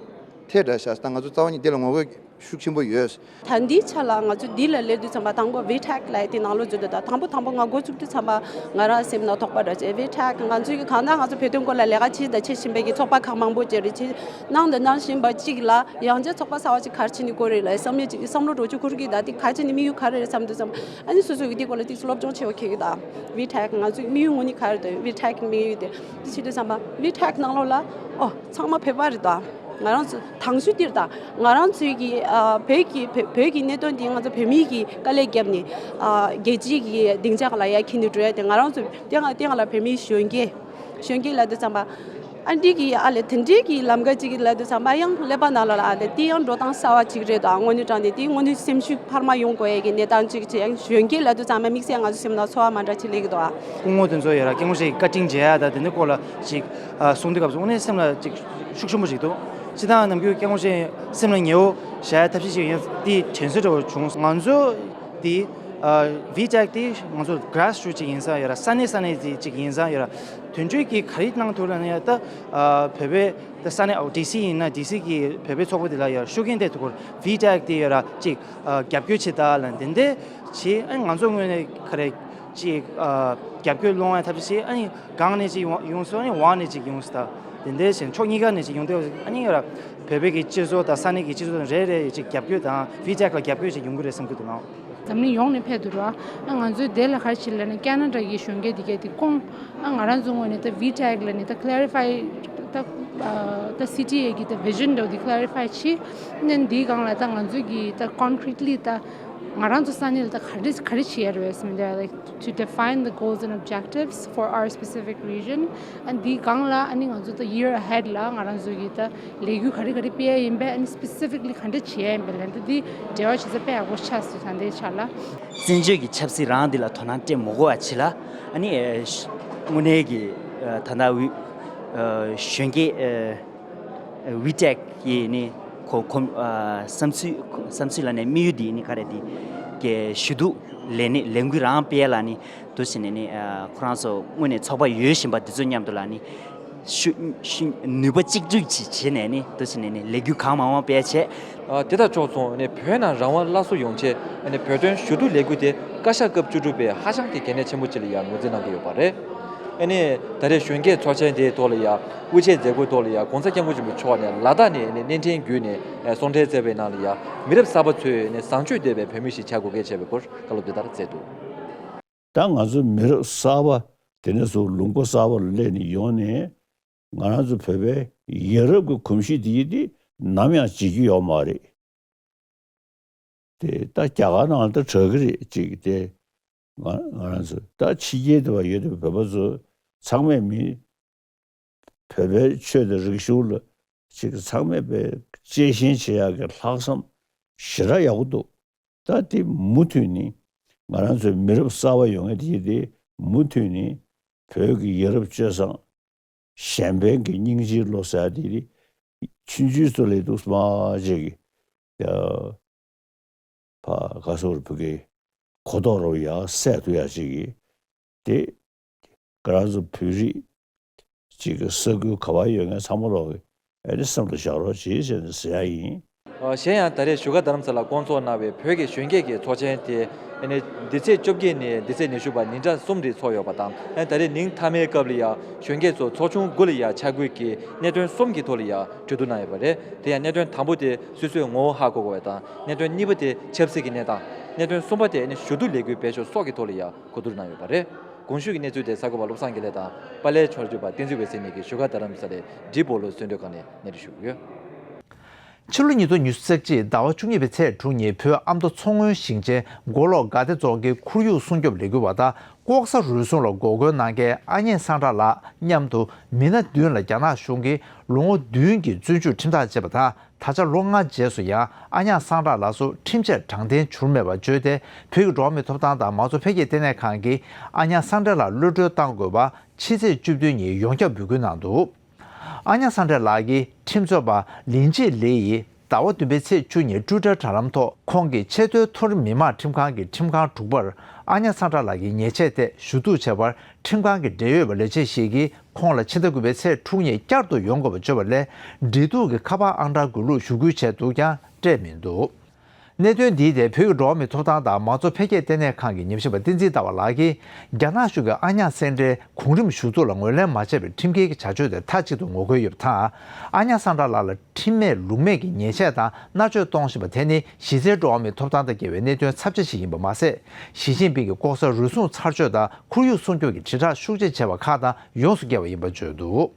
ཐད་ར་ཤག། ད་ང་ཚོ་རྩ་བ་ཉིད་དེ་ལ་ངོ་རྒོལ་ཤུགས་ཆེན་པོ་ཡོད། ད་འདིའི་ཆ་ལ་ང་ཚོ་འདི་ལ་སླེབས་དུས་ཙམ་པ་དང་པོ་ཝི་ཊེག་ལབ་དེ་ནང་ལོགས་འཛུལ་དུས། ད་དང་པོ་དང་པོ་ང་འགོ་བཙུགས་དུས་ཙམ་པ་ང་རང་སེམས་ནང་དོགས་པ་འདྲ་བྱས། ཝི་ཊེག་ང་ཚོའི་གི་གང་ལྟར་ང་ཚོ་བོད་དོན་སྐོར་ལ་ལས་ཀ་བྱས་དང་བྱེད་བཞིན་པའི་གི་ཚོགས་པ་ཁག་མང་པོ་ཅིག་རེད། བྱས་གནང་དང་གནང་བཞིན་པ་གཅིག་ལ་ཡང་བསྐྱར་ཚོགས་པ་གསར་པ་ཅིག་ག་རེ་བྱེད་ནས་དགོས་རེད་ལབ་བསམ་ཡས་ཅིག་བསམ་བློ་འདྲ་ཅིག་འཁོར་གི། ད་དེ་ག་རེ་བྱས་ནས་དམིགས་ཡུལ་ག་རེ་རེད་བསམ་དུས་ཙམ། ཨ་ནི་སོ་སོ་གི་དེ་སྐོར་ལ་ཏོག་ཙམ་སློབ་སྦྱོང་བྱེད་པ་གལ་གི། ད་ཝི་ཊེག་ང་ཚོའི་དམིགས་ཡུལ་དངོས་གནས་ག་རེ་རེད། ཝི་ཊེག་གི་དམིགས་ཡུལ་དེ། དེ་བྱེད་དུས་ཙམ་པ་ཝི་ཊེག་ནང་ལོགས་ལ་ཨོ་ཚང་མ་བོད་པ་རེད། ད་ང་རང་ཚོ་དང་ཤོས་འདིར་ད་ང་རང་ཚོའི་གི་ཨ་བོད་ཀྱི་བོད་བོད་ཀྱི་གནད་དོན་འདི་ང་ཚོ་བོད་མིའི་གི་དཀའ་ལས་བརྒྱབ་ནས་ཨ་རྒྱལ་སྤྱིའི་གི་སྡིངས་ཆ་ལ་ཡར་འཁྱེར་ནས་འགྲོ་ཡ་དེ། ང་རང་ཚོ་སྟེང་ལ་སྟེང་ལ་བོད་མིའི་གཞོན་སྐྱེས་གཞོན་སྐྱེས་ལབ་དུས་ཙམ་པ། ཨ་འདི་གི་ཨ་ལས་དེ་འདྲའི་གི་ལམ་ཁ་ཅིག་ལབ་དུས་ཙམ་པ་ཡང་ཀླད་པ་ནང་ལ་ལ་ཨ་ལས་དེ་ཡང་འགྲོ་སྟངས་གསར་པ་ཅིག་རེད། ད་དངོས་གནས་དྲང་གནས་དེ་དངོས་གནས་སེམས་ཤུགས་འཕར་མ་ཡོང་དགོས་ཡ་གི་གནས་སྟངས་ཅིག་བྱས། ཡང་གཞོན་སྐྱེས་ལབ་དུས་ཙམ་པ་དམིགས་བསལ་ང་ཚོ་སེམས་ནང་ཚོར་བ་མ་འདྲ་ཅིག་སླེབས་ཀྱི་འདུག་ཨ། སྐུ་ངོ་དེ་ཚོ་ཡོད་ར། སྐུ་ངོ་ཞིག་བཀའ་དྲིན་མཇལ་ཡ་ད་དེ་འདྲའི་སྐོར་ལ་ཅིག་ཨ་གསུང་དུས་སྐབས་སུ་དངོས་གནས་སེམས་ལ་ཅིག་ཤུགས་ཆེན་པོ་ཞིག་འདུག། སྤྱིར་བཏང་ནམ་རྒྱུན་སྐུ་ངོ་ཞིག་སེམས་ལ་ཉེ་བོ་བཞག་ཡ་ཐབས་ཤེས་ཤིག་ཡིན་དེ་དྲན་གསོ་འདྲ་བོ་བྱུང་། ང་ཚོ་དེ་ཨ་ཝི་ཊེག་དེ་ང་ཚོ་གྷ་རཱས་རུཊ་ཅིག་ཡིན་ས་ཡོད་ར། ས་གནས་ས་གནས་ཅིག་ཡིན་ས་ཡོད་ར། དོན་གཅོད་ཀྱིས་ག་རེ་གནང་ཐུབ་ལབ་ན་ཡ། ད་ཨ་བོད་པའི་ད་ས་གནས་ཨོ་ཌི་སི་ཡིན་ན་ཌི་སི་གི་བོད་པའི་ཚོགས་པ་དེ་ལ་ཡ་ཤུགས་རྐྱེན་ཐེབས་ཐུབ་ཀྱི་རེད། ཝི་ཊེག་དེ་ཡོད་ར་ཅིག་ཨ་རྒྱབ་སྐྱོར་བྱེད་ད་ལབ་དེ་འདྲ་བྱེད། ཨ་ང་ཚོ་ངོས་ནས་ག་རེ་ཅིག་ཨ་རྒྱབ་སྐྱོར་སློང་ཡ་ཐབས་ཤེས་བྱེད། ཨ་ནི་སྒང་ནས་ཅིག་ཡོང་སོང་། ཨ་ནི་འོག་ནས་ཅིག་ཡོང་སོང་། ད་ དེ་འདྲའི་བྱས་ནས་ཕྱོགས་གཉིས་ཀ་ནས་ཅིག་ཡོང་དུས་ཨ་ནི་ཡོད་ར། བོད་པའི་གི་སྤྱི་ཚོགས་དང་ས་གནས་ཀྱི་སྤྱི་ཚོགས་དང་རེ་རེ་ཡིས་ཅིག་རྒྱབ་སྐྱོར་དང་ཝི་ཊེག་ལ་རྒྱབ་སྐྱོར་ཅིག་ཡོང་གི་རེད་བསམ་གྱི་འདུག་ལགས། འཛམ་གླིང་ཡོངས་ནས་ཕེབས་འདུག་ར། ཨ་ང་ཚོའི་དེ་ལ་ག་རེ་བྱེད་ལབ་ན་ཁེ་ན་ཌ་གི་གཞོན་སྐྱེས་དེ་གས་དེ་སྐོང་། ཨ་ང་རང་ཚོ་ངོས་ནས་ད་ཝི་ཊེག་ལ་ནི་ད་ཁི་ལེ་རི་ཕའི་ད་ད་སི་ཊི་ཨེ་གི་ད་བི་ཞན་འདྲ་བོ་དེ་ཁི་ལེ་རི་ཕའི་བྱས། ཨ་ནི་འདིའི་སྒང་ལ་ད་ང་ཚོ་གི་ད་ཀོན་ཀི་རི་ཊི་ལི་ད་ང་རང་ཚོ་ས་གནས་ལ་ད་ག་རེ་ག་རེ་བྱེད་ཡ་རེད་བས་ཟེར་ན། Like to define the goals and objectives for our specific region. ཨ་འདིའི་སྒང་ལ་ཨ་ནི་ང་ཚོ་ད་ཡིར་ཨ་ཧེཌ་ལ་ང་རང་ཚོ་གི་ད་ལས་འགུལ་ག་རེ་ག་རེ་སྤེལ་ཡ་ཡིན་པས། ཨ་ནི་སི་པེ་སི་ཕིག་ལི་ག་འདྲ་བྱེད་ཡ་ཡིན་པས་ལབ་ན་ད་འདི་འབྲེལ་བ་བྱེད་ས་དཔེ་ཡག་པོ་ཆགས་སོང་། ད་འདི་ཆ་ལ། བཙན་བྱོལ་གྱི་ཆབ་སྲིད་རང་འདི་ལ་དོ་སྣང་སྤྲད་མ་དགོས་པ་ཆེད་ལ། ཨ་ནི་ཨ་ཤ་དངོས་གནས་ཀྱི་ཨ་ད་ལྟ་ཝི་ཨ་གཞོན་སྐྱེས་ཨ་ཝི་ཊེག་གི་ནི་ཁོ་ཁོ་ཨ་བསམ་ཚུལ་བསམ་ཚུལ་ལ་ནི་དམིགས་ཡུལ་འདི་ནི་ག་རེ་འདི་གི་ཞུ་གཏུག་ལས་ནི་ལས་འགུལ་རང་སྤེལ་ལ་ནི་འདུག་ཟེར་ནས་ནི་ཨ་ཁོ་རང་ཚོ་དངོས་གནས་ཚོགས་པ་ཡོད་བཞིན་པ་འདི་ཚོ་མཉམ་དུ་ལ་ནི། ཤུ་ཤུ་ནུས་པ་གཅིག་སྒྲིལ་གྱིས་བྱས་ནས་ནི་འདུག་ཟེར་ནས་ནི་ལས་འགུལ་གང་མང་མང་སྤེལ་བྱས། ཨ་དེ་དང་ཕྱོགས་མཚུངས་ནི་བོད་ནང་རང་དབང་སླར་གསོ་ཡོང་ཆེད་ནི་བོད་དོན་ཞུ་གཏུག་ལས་འགུལ་དེ་བཀའ་ཤག་སྐབས་བཅུ་དྲུག་པས་ཧ་ཅང་གི་གལ་གནད་ཆེན་པོ་ཅིག་ལ་ཡང་ངོས་འཛིན་གནང་གི་ཡོད་པ་རེད། ཨ་ནི་ད་རེས་གཞོན་སྐྱེས་ཚོགས་ཆེན་དེའི་ཐོག་ལ་ཡང་དབུ་འབྱེད་མཛད་སྒོའི་ཐོག་ལ་ཡང་༸གོང་ས་༸སྐྱབས་མགོན་ཆེན་པོ་མཆོག་ནས་ལ་དྭགས་ནས་ནི་གནས་འཕྲིན་བརྒྱུད་ནས་གསུང་འཕྲིན་བསྩལ་བའི་ནང་ལ་ཡང་མི་རབས་གསར་པ་ཚོས་ནི་བཟང་སྤྱོད་ལྡན་པའི་བོད་མི་ཞིག་བྱ་དགོས་གལ་ཆེ་བའི་སྐོར་བཀའ་སློབ་དེ་ལྟར་སྩལ་འདུག། ད་ང་ཚོ་མི་རབས་གསར་པ་དེ་ནས་བཟུང་ལུང་པ་གསར་པ་ལ་སླེབས་ནས་ཡོང་ནས་ང་རང་ཚོ་བོད་པའི་ཡ་རབས་ཀྱི་གོམས་གཤིས་དེ་ཡིན་དེ་ནམ་ཡང་བརྗེད་རྒྱུ་ཡོད་མ་རེད། དེ་ད་རྒྱ་གར་ནང་ལ་ད་གྲགས་ཀྱི་རེད་ཅིག་དེ་ང་ང་རང་ཚོ་ད་ཕྱི་རྒྱལ་དུ་བ་ཡོད་དེ་བོད་པ་ཚོ་ཚང་མས་མི་བོད་པའི་ཆོས་དང་རིག་གཞུང་ལ་ཅིག་ཚང་མས་པའི་གཅེས་ཞེན་བྱེད་ཡག་གི་ལྷག་བསམ་ཞེ་དྲག་ཡག་པོ་འདུག། ད་དེ་མུ་མཐུད་ནས་ང་རང་ཚོའི་མི་རབས་གསར་པ་ཡོང་ཡས་དེ་དེ་མུ་མཐུད་ནས་བོད་ཀྱི་ཡ་རབས་སྤྱོད་བཟང་གཞན་ཕན་གྱི་སྙིང་རྗེའི་བློ་ཟེར་ཡ་དེ་དེ་ཆུང་ཆུང་ཚོ་ལས་འདུག་སྨ་ཅིག་གི་ཕ་ག་སོགས་བོད་ཀྱི་གོ་རྟོགས་རོ་ཡ་སད་ཐུ་ཡ་ཅིག་གི་དེ་ང་རང་ཚོ་བོད་རིགས་གཅིག་གི་ས་ཁུལ་ག་བ་ཡོད་མཁན་ཚང་མ་ལོག་གི་ཨེ་ནི་སེམས་ལ་བཞག་རོགས་བྱེད་ཟེར་ནས་ཟེར་ཡ་ཡིན། ཨ་གཞན་ཡང་ད་རེས་བཞུགས་སྒར་རྡ་རམ་ས་ལར་བསྐོང་ཚོགས་གནང་བའི་བོད་ཀྱི་གཞོན་སྐྱེས་ཀྱི་ཚོགས་ཆེན་དེ་ཨེ་ནི་འདི་ཚེས་བཅོ་བརྒྱད་ནས་འདི་ཚེས་ཉི་ཤུ་བར་ཉིན་གྲངས་གསུམ་རིང་ཚོགས་ཡོད་པ་དང་། ཨེ་ད་རེས་ཉིན་མཐའ་མའི་སྐབས་ལ་ཡང་གཞོན་སྐྱེས་ཚོ་ཚོགས་ཆུང་དགུ་ལ་ཡང་ཆ་བགོས་ཀྱིས་གནད་དོན་གསུམ་གྱི་ཐོག་ལ་ཡང་གྲོས་བསྡུར་གནང་ཡོད་པ་རེད། དེ་ཡང་གནད་དོན་དང་པོ་དེ་སོ་སོའི་ངོ་བོ་ཧ་གོ་དགོས་པ་དང་། གནད་དོན་གཉིས་པ་དེ་ཆབ་སྲིད་ཀྱི་གནས་སྟངས། གནད་དོན་གསུམ་པ་དེ་ཨེ་ནི་ཞུ་གཏུག་ལས་འགུལ་སྤེལ་ཕྱོགས་སོགས་ཀྱི་ཐོག་ལ་ཡང་གོ་བསྡུར་གནང་ཡོད་པ་རེད། གོང་ཞུས་ཀྱི་གནས་ཚུལ་དེ་གསར་འགོད་པ་བློ་བཟང་དགེ་ལེགས་དང་པཱ་ལགས་ཕྱོགས་བསྒྲིགས་པ་བསྟན་འཛིན་འོད་ཟེར་གཉིས་ཀྱིས་བཞུགས་སྒར་རྡ་རམ་ས་ལའི་འགྲིག་སྤོ་ལོའི་གསོལ་འདེབས་ཁང་ནས་སྙན་སྒྲོན་ཞུ་གི་ཡོད། ཕྱི་ལོ་ཉིས་སྟོང་ཉི་ཤུ་རྩ་གཅིག་ཟླ་བ་བཅུ་གཉིས་པའི་ཚེས་དྲུག་ཉིན་བོད་ཨ་མདོ་མཚོ་སྔོན་ཞིང་ཆེན་མགོ་ལོག་དགའ་བདེ་རྫོང་གི་ཁོར་ཡུག་སྲུང་སྐྱོབ་ལས་འགུལ་བ་དང་ལྐོག་ཟ་རུལ་སུངས་ལ་འགོག་རྒོལ་གནང་མཁན་ཨ་མྱེས་སང་ཊ་ལགས་མཉམ་དུ་མི་སྣ་བདུན་ལ་རྒྱ་ནག་གཞུང་གིས་ལོ་ངོ་བདུན་གྱི་བཙོན་འཇུག་ཁྲིམས་ཐག་བཅད་པ་དང་། ད་ཆ་ལོ་ལྔ་རྗེས་སུ་ཡང་ཨ་མྱེས་སང་ཊ་ལགས་སུ་ཁྲིམས་ཆད་དྲང་བདེན་བྱུང་མེད་པར་བརྗོད་དེ། བོད་ཀྱི་འགྲོ་བ་མིའི་ཐོབ་ཐང་དང་མང་གཙོ་འཕེལ་རྒྱས་ལྟེ་གནས་ཁང་གིས་ཨ་མྱེས་སང་ཊ་ལགས་གློད་གྲོལ་གཏང་དགོས་པ་ཕྱི་ཚེས་བཅུ་བདུན་ཉིན་ཡོངས་ཁྱབ་འབོད་སྐུལ་གནང་འདུག། ཨ་མྱེས་སང་ཊ་ལགས་ཀྱི་ཁྲིམས་རྩོད་པ་ལིན་ཅི་ལེ་ཡིས་ཟླ་བ་བདུན་པའི་ཚེས་བཅུ་ཉིན་ཀྲུའུ་ཊར་དྲ་ལམ་ཐོག་ཁོང་གིས་ཆེས་མཐོའི་མཐོ་རིམ་མི་དམངས་ཁྲིམས་ཁང་གི་ཁྲིམས་ཁང་དྲུག་པར་ཨ་མྱེས་སང་ཊ་ལགས་ཀྱི་ཉེས་ཆད་ཐད་ཞུ་གཏུག་བྱས་པར། ཁྲིམས་ཁང་གི་འབྲེལ་ཡོད་པ་ལས་བྱེད་ཞིག་གིས་ཁོང་ལ་ཕྱི་ཟླ་དགུ་པའི་ཚེས་དྲུག་ཉིན་བསྐྱར་དུ་ཡོང་དགོས་པ་བརྗོད་པ་ལས། འབྲེལ་གཏུག་གི་ཁ་པར་ཨང་གྲངས་དགོས་ལུགས་ཞུ་སྐུལ་བྱས་འདུག་ཀྱང་སྤྲད་མི་འདུག། གནད་དོན་འདིའི་ཐད་བོད་ཀྱི་འགྲོ་བ་མིའི་ཐོབ་ཐང་དང་མང་གཙོ་འཕེལ་རྒྱས་ལྟེ་གནས་ཁང་གི་ཉམས་ཞིབ་པ་བསྟན་འཛིན་ཟླ་བ་ལགས་ཀྱིས། རྒྱ་ནག་གཞུང་གིས་ཨ་མྱེས་སེང་ཊའི་གོང་རིམ་ཞུ་གཏུག་ལ་ངོས་ལེན་མ་བྱས་པའི་ཁྲིམས་འགལ་གྱི་བྱ་སྤྱོད་དེ་མཐའ་གཅིག་ཏུ་ངོ་རྒོལ་ཡོད་པ་དང་། ཨ་མྱེས་སང་ཊ་ལགས་ལ་ཁྲིམས་མེད་ལུགས་མེད་ཀྱི་ཉེས་ཆད་དང་མནར་གཅོད་གཏོང་བཞིན་པ་དེ་ནི་གཞི་རྩའི་འགྲོ་བ་མིའི་ཐོབ་ཐང་དང་འགལ་བའི་གནད་དོན་ཚབས་ཆེ་ཞིག་ཡིན་པ་མ་ཟད། ཞི་ཅིན་ཕིང་གིས་ལྐོག་ཟ་རུལ་སུངས་ཚར་གཅོད་དང་ཁོར་ཡུག་སྲུང་སྐྱོབ་ཀྱི་དྲིལ་བསྒྲགས་ཤུགས་ཆེ་བྱས་པ་ཁག་དང་ཡོངས་སུ་འགལ་བ་ཡིན་པར་བརྗོད་འདུག།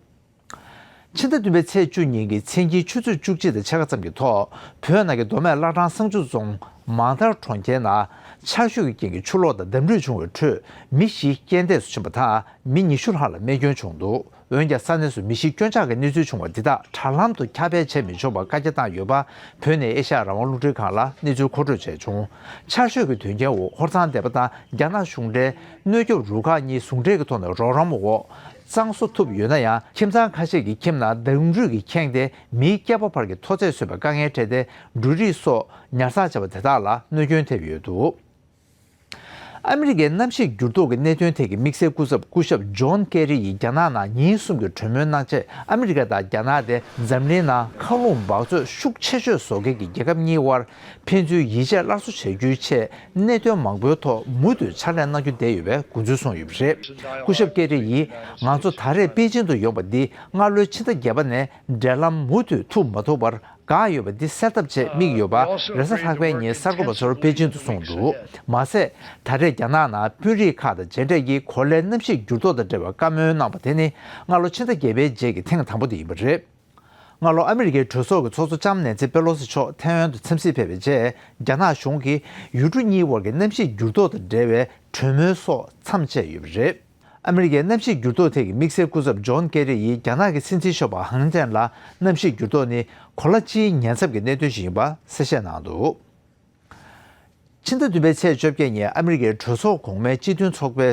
ཕྱི་ཟླ་བདུན་པའི་ཚེས་བཅུ་ཉིན་གྱི་མཚན་དཀྱིལ་ཆུ་ཚོད་བཅུ་གཅིག་དང་ཕྱེད་ཀ་ཙམ་གྱི་ཐོག་བོད་ནང་གི་མདོ་སྨད་བླ་བྲང་བསང་ཆུ་རྫོང་མང་ཐར་གྲོང་ཁྱེར་ནང་ཆར་ཞོད་ཀྱི་རྐྱེན་གྱིས་ཆུ་ལོག་དང་འདམ་རུད་བྱུང་བའི་ཁྲོད་མི་བཞི་རྐྱེན་འདས་སུ་ཕྱིན་པ་དང་མི་ཉི་ཤུ་ལྷག་ལ་རྨས་སྐྱོན་བྱུང་འདུག། འོན་ཀྱང་ས་གནས་སུ་མི་ཤི་སྐྱོན་ཆག་གི་གནས་ཚུལ་བྱུང་བ་འདི་དག་དྲ་ལམ་དུ་ཁྱབ་སྤེལ་བྱེད་མི་ཆོག་པར་བཀའ་རྒྱ་བཏང་ཡོད་པ་བོད་ནས་ཨེ་ཤ་ཡ་རང་དབང་རླུང་འཕྲིན་ཁང་ལ་གནས་ཚུལ་མཁོ་སྤྲོད་བྱས་བྱུང་། ཆར་ཞོད་ཀྱི་དོན་རྐྱེན་འོག་ཧོར་གཙང་སྡེ་པ་དང་རྒྱ་ནག་གཞུང་འབྲེལ་གནོད་སྐྱོབ་རུ་ཁག་གཉིས་ཟུང་འབྲེལ་གྱི་ཐོག་ནས་རོགས་རམ་འོག་གཙང་བཟོ་ཐུབ་ཡོད་ན་ཡང་། ཁྱིམ་ཚང་ཁ་ཤས་ཀྱི་ཁྱིམ་ནང་འདམ་རུད་ཀྱིས་ཁེངས་ཏེ་མིའི་སྐྱེས་པ་བར་གྱི་མཐོ་ཚད་བཟོས་པའི་དཀའ་ངལ་འཕྲད་དེ། འབྲུ་རིགས་སོགས་ཉར་ཚགས་བྱས་པ་དེ་དག་ལ་གནོད་སྐྱོན་ཐེབས་ཡོད་འདུག། ཨ་མི་རི་ཀའི་གནམ་གཤིས་འགྱུར་ལྡོག་གི་གནད་དོན་ཐད་ཀྱི་དམིགས་བསལ་སྐུ་ཚབ་སྐུ་ཞབས་ཇོན་ཀེ་རི་ཡིས་རྒྱ་ནག་ནང་ཉིན་གསུམ་གྱི་གྲོས་མོལ་གནང་ཆེད་ཨ་མི་རི་ཀ་དང་རྒྱ་ནག་དེ་འཛམ་གླིང་ནང་མཁའ་རླུང་འབག་རྩོད་ཤུགས་ཆེ་ཤོས་བཟོ་མཁན་གྱི་རྒྱལ་ཁབ་གཉིས་དབར་ཕན་ཚུན་ཡིད་ཆེས་སླར་གསོ་བྱ་རྒྱུའི་ཆེད་གནད་དོན་མང་པོའི་ཐོག་མུ་མཐུད་ཕྱག་ལས་གནང་རྒྱུ་བསྡད་ཡོད་པའི་དགོངས་ཚུལ་གསུངས་ཡོད་པ་རེད། སྐུ་ཞབས་ཀེ་རི་ཡིས་ང་ཚོ་ད་རེས་པེ་ཅིང་དུ་ཡོང་པ་འདི་སྔ་ལོའི་ཕྱི་ཟླ་བརྒྱད་པ་ནས་འབྲེལ་ལམ་མུ་མཐུད་ཐུབ་མ་ཐུབ་པར་འགག་ཡོད་པ་འདི་སེལ་ཐབས་ཆེད་དམིགས་ཡོད་པ་རེས་གཟའ་ལྷག་པའི་ཉིན་གསར་འགོད་པ་ཚོར་པེ་ཅིང་དུ་གསུངས་འདུག་མ་ཟད། ད་རེས་རྒྱ་ནག་ནང་དཔོན་རིགས་ཁག་དང་མཇལ་འཕྲད་ཀྱིས་གོ་ལའི་གནམ་གཤིས་འགྱུར་ལྡོག་དང་འབྲེལ་བའི་བཀའ་མོལ་གནང་པ་དེ་ནི་སྔ་ལོ་ཕྱི་ཟླ་བརྒྱད་པའི་རྗེས་ཀྱི་ཐེངས་དང་པོ་དེ་ཡིན་པ་རེད། སྔ་ལོ་ཨ་མི་རི་ཀའི་གྲོས་ཚོགས་ཀྱི་ཚོགས་གཙོ་ལྕམ་ནན་སི་པེ་ལོ་སི་མཆོག་ཐའེ་ཝན་དུ་འཚམས་གཟིགས་ཕེབས་པའི་རྗེས། རྒྱ་ནག་གཞུང་གིས་ཡུལ་གྲུ་གཉིས་དབར་གྱི་གནམ་གཤིས་འགྱུར་ལྡོག་དང་འབྲེལ་བའི་གྲོས་མོལ་སོགས་མཚམས་བཅད་ཡོད་པ་རེད། ཨ་མི་རི་ཀའི་གནམ་གཤིས་འགྱུར་ལྡོག་ཐད་ཀྱི་དམིགས་བསལ་སྐུ་ཚབ་ཇོན་ཀེ་རི་ཡིས་རྒྱ་ནག་གི་སྲིད་འཛིན་གཞོན་པ་ཧན་ཐན་ལ་གནམ་གཤིས་འགྱུར་ལྡོག་ནི་གོ་ལ་སྤྱིའི་ཉེན་ཚབས་ཀྱི་གནད་དོན་ཞིག་ཡིན་པ་གསལ་བཤད་གནང་འདུག་ཕྱི་ཟླ་བདུན་པའི་ཚེས་བཅོ་བརྒྱད་ཉིན་ཨ་མི་རི་ཀའི་གྲོས་ཚོགས་གོང་མའི་སྤྱི་མཐུན་ཚོགས་པའི་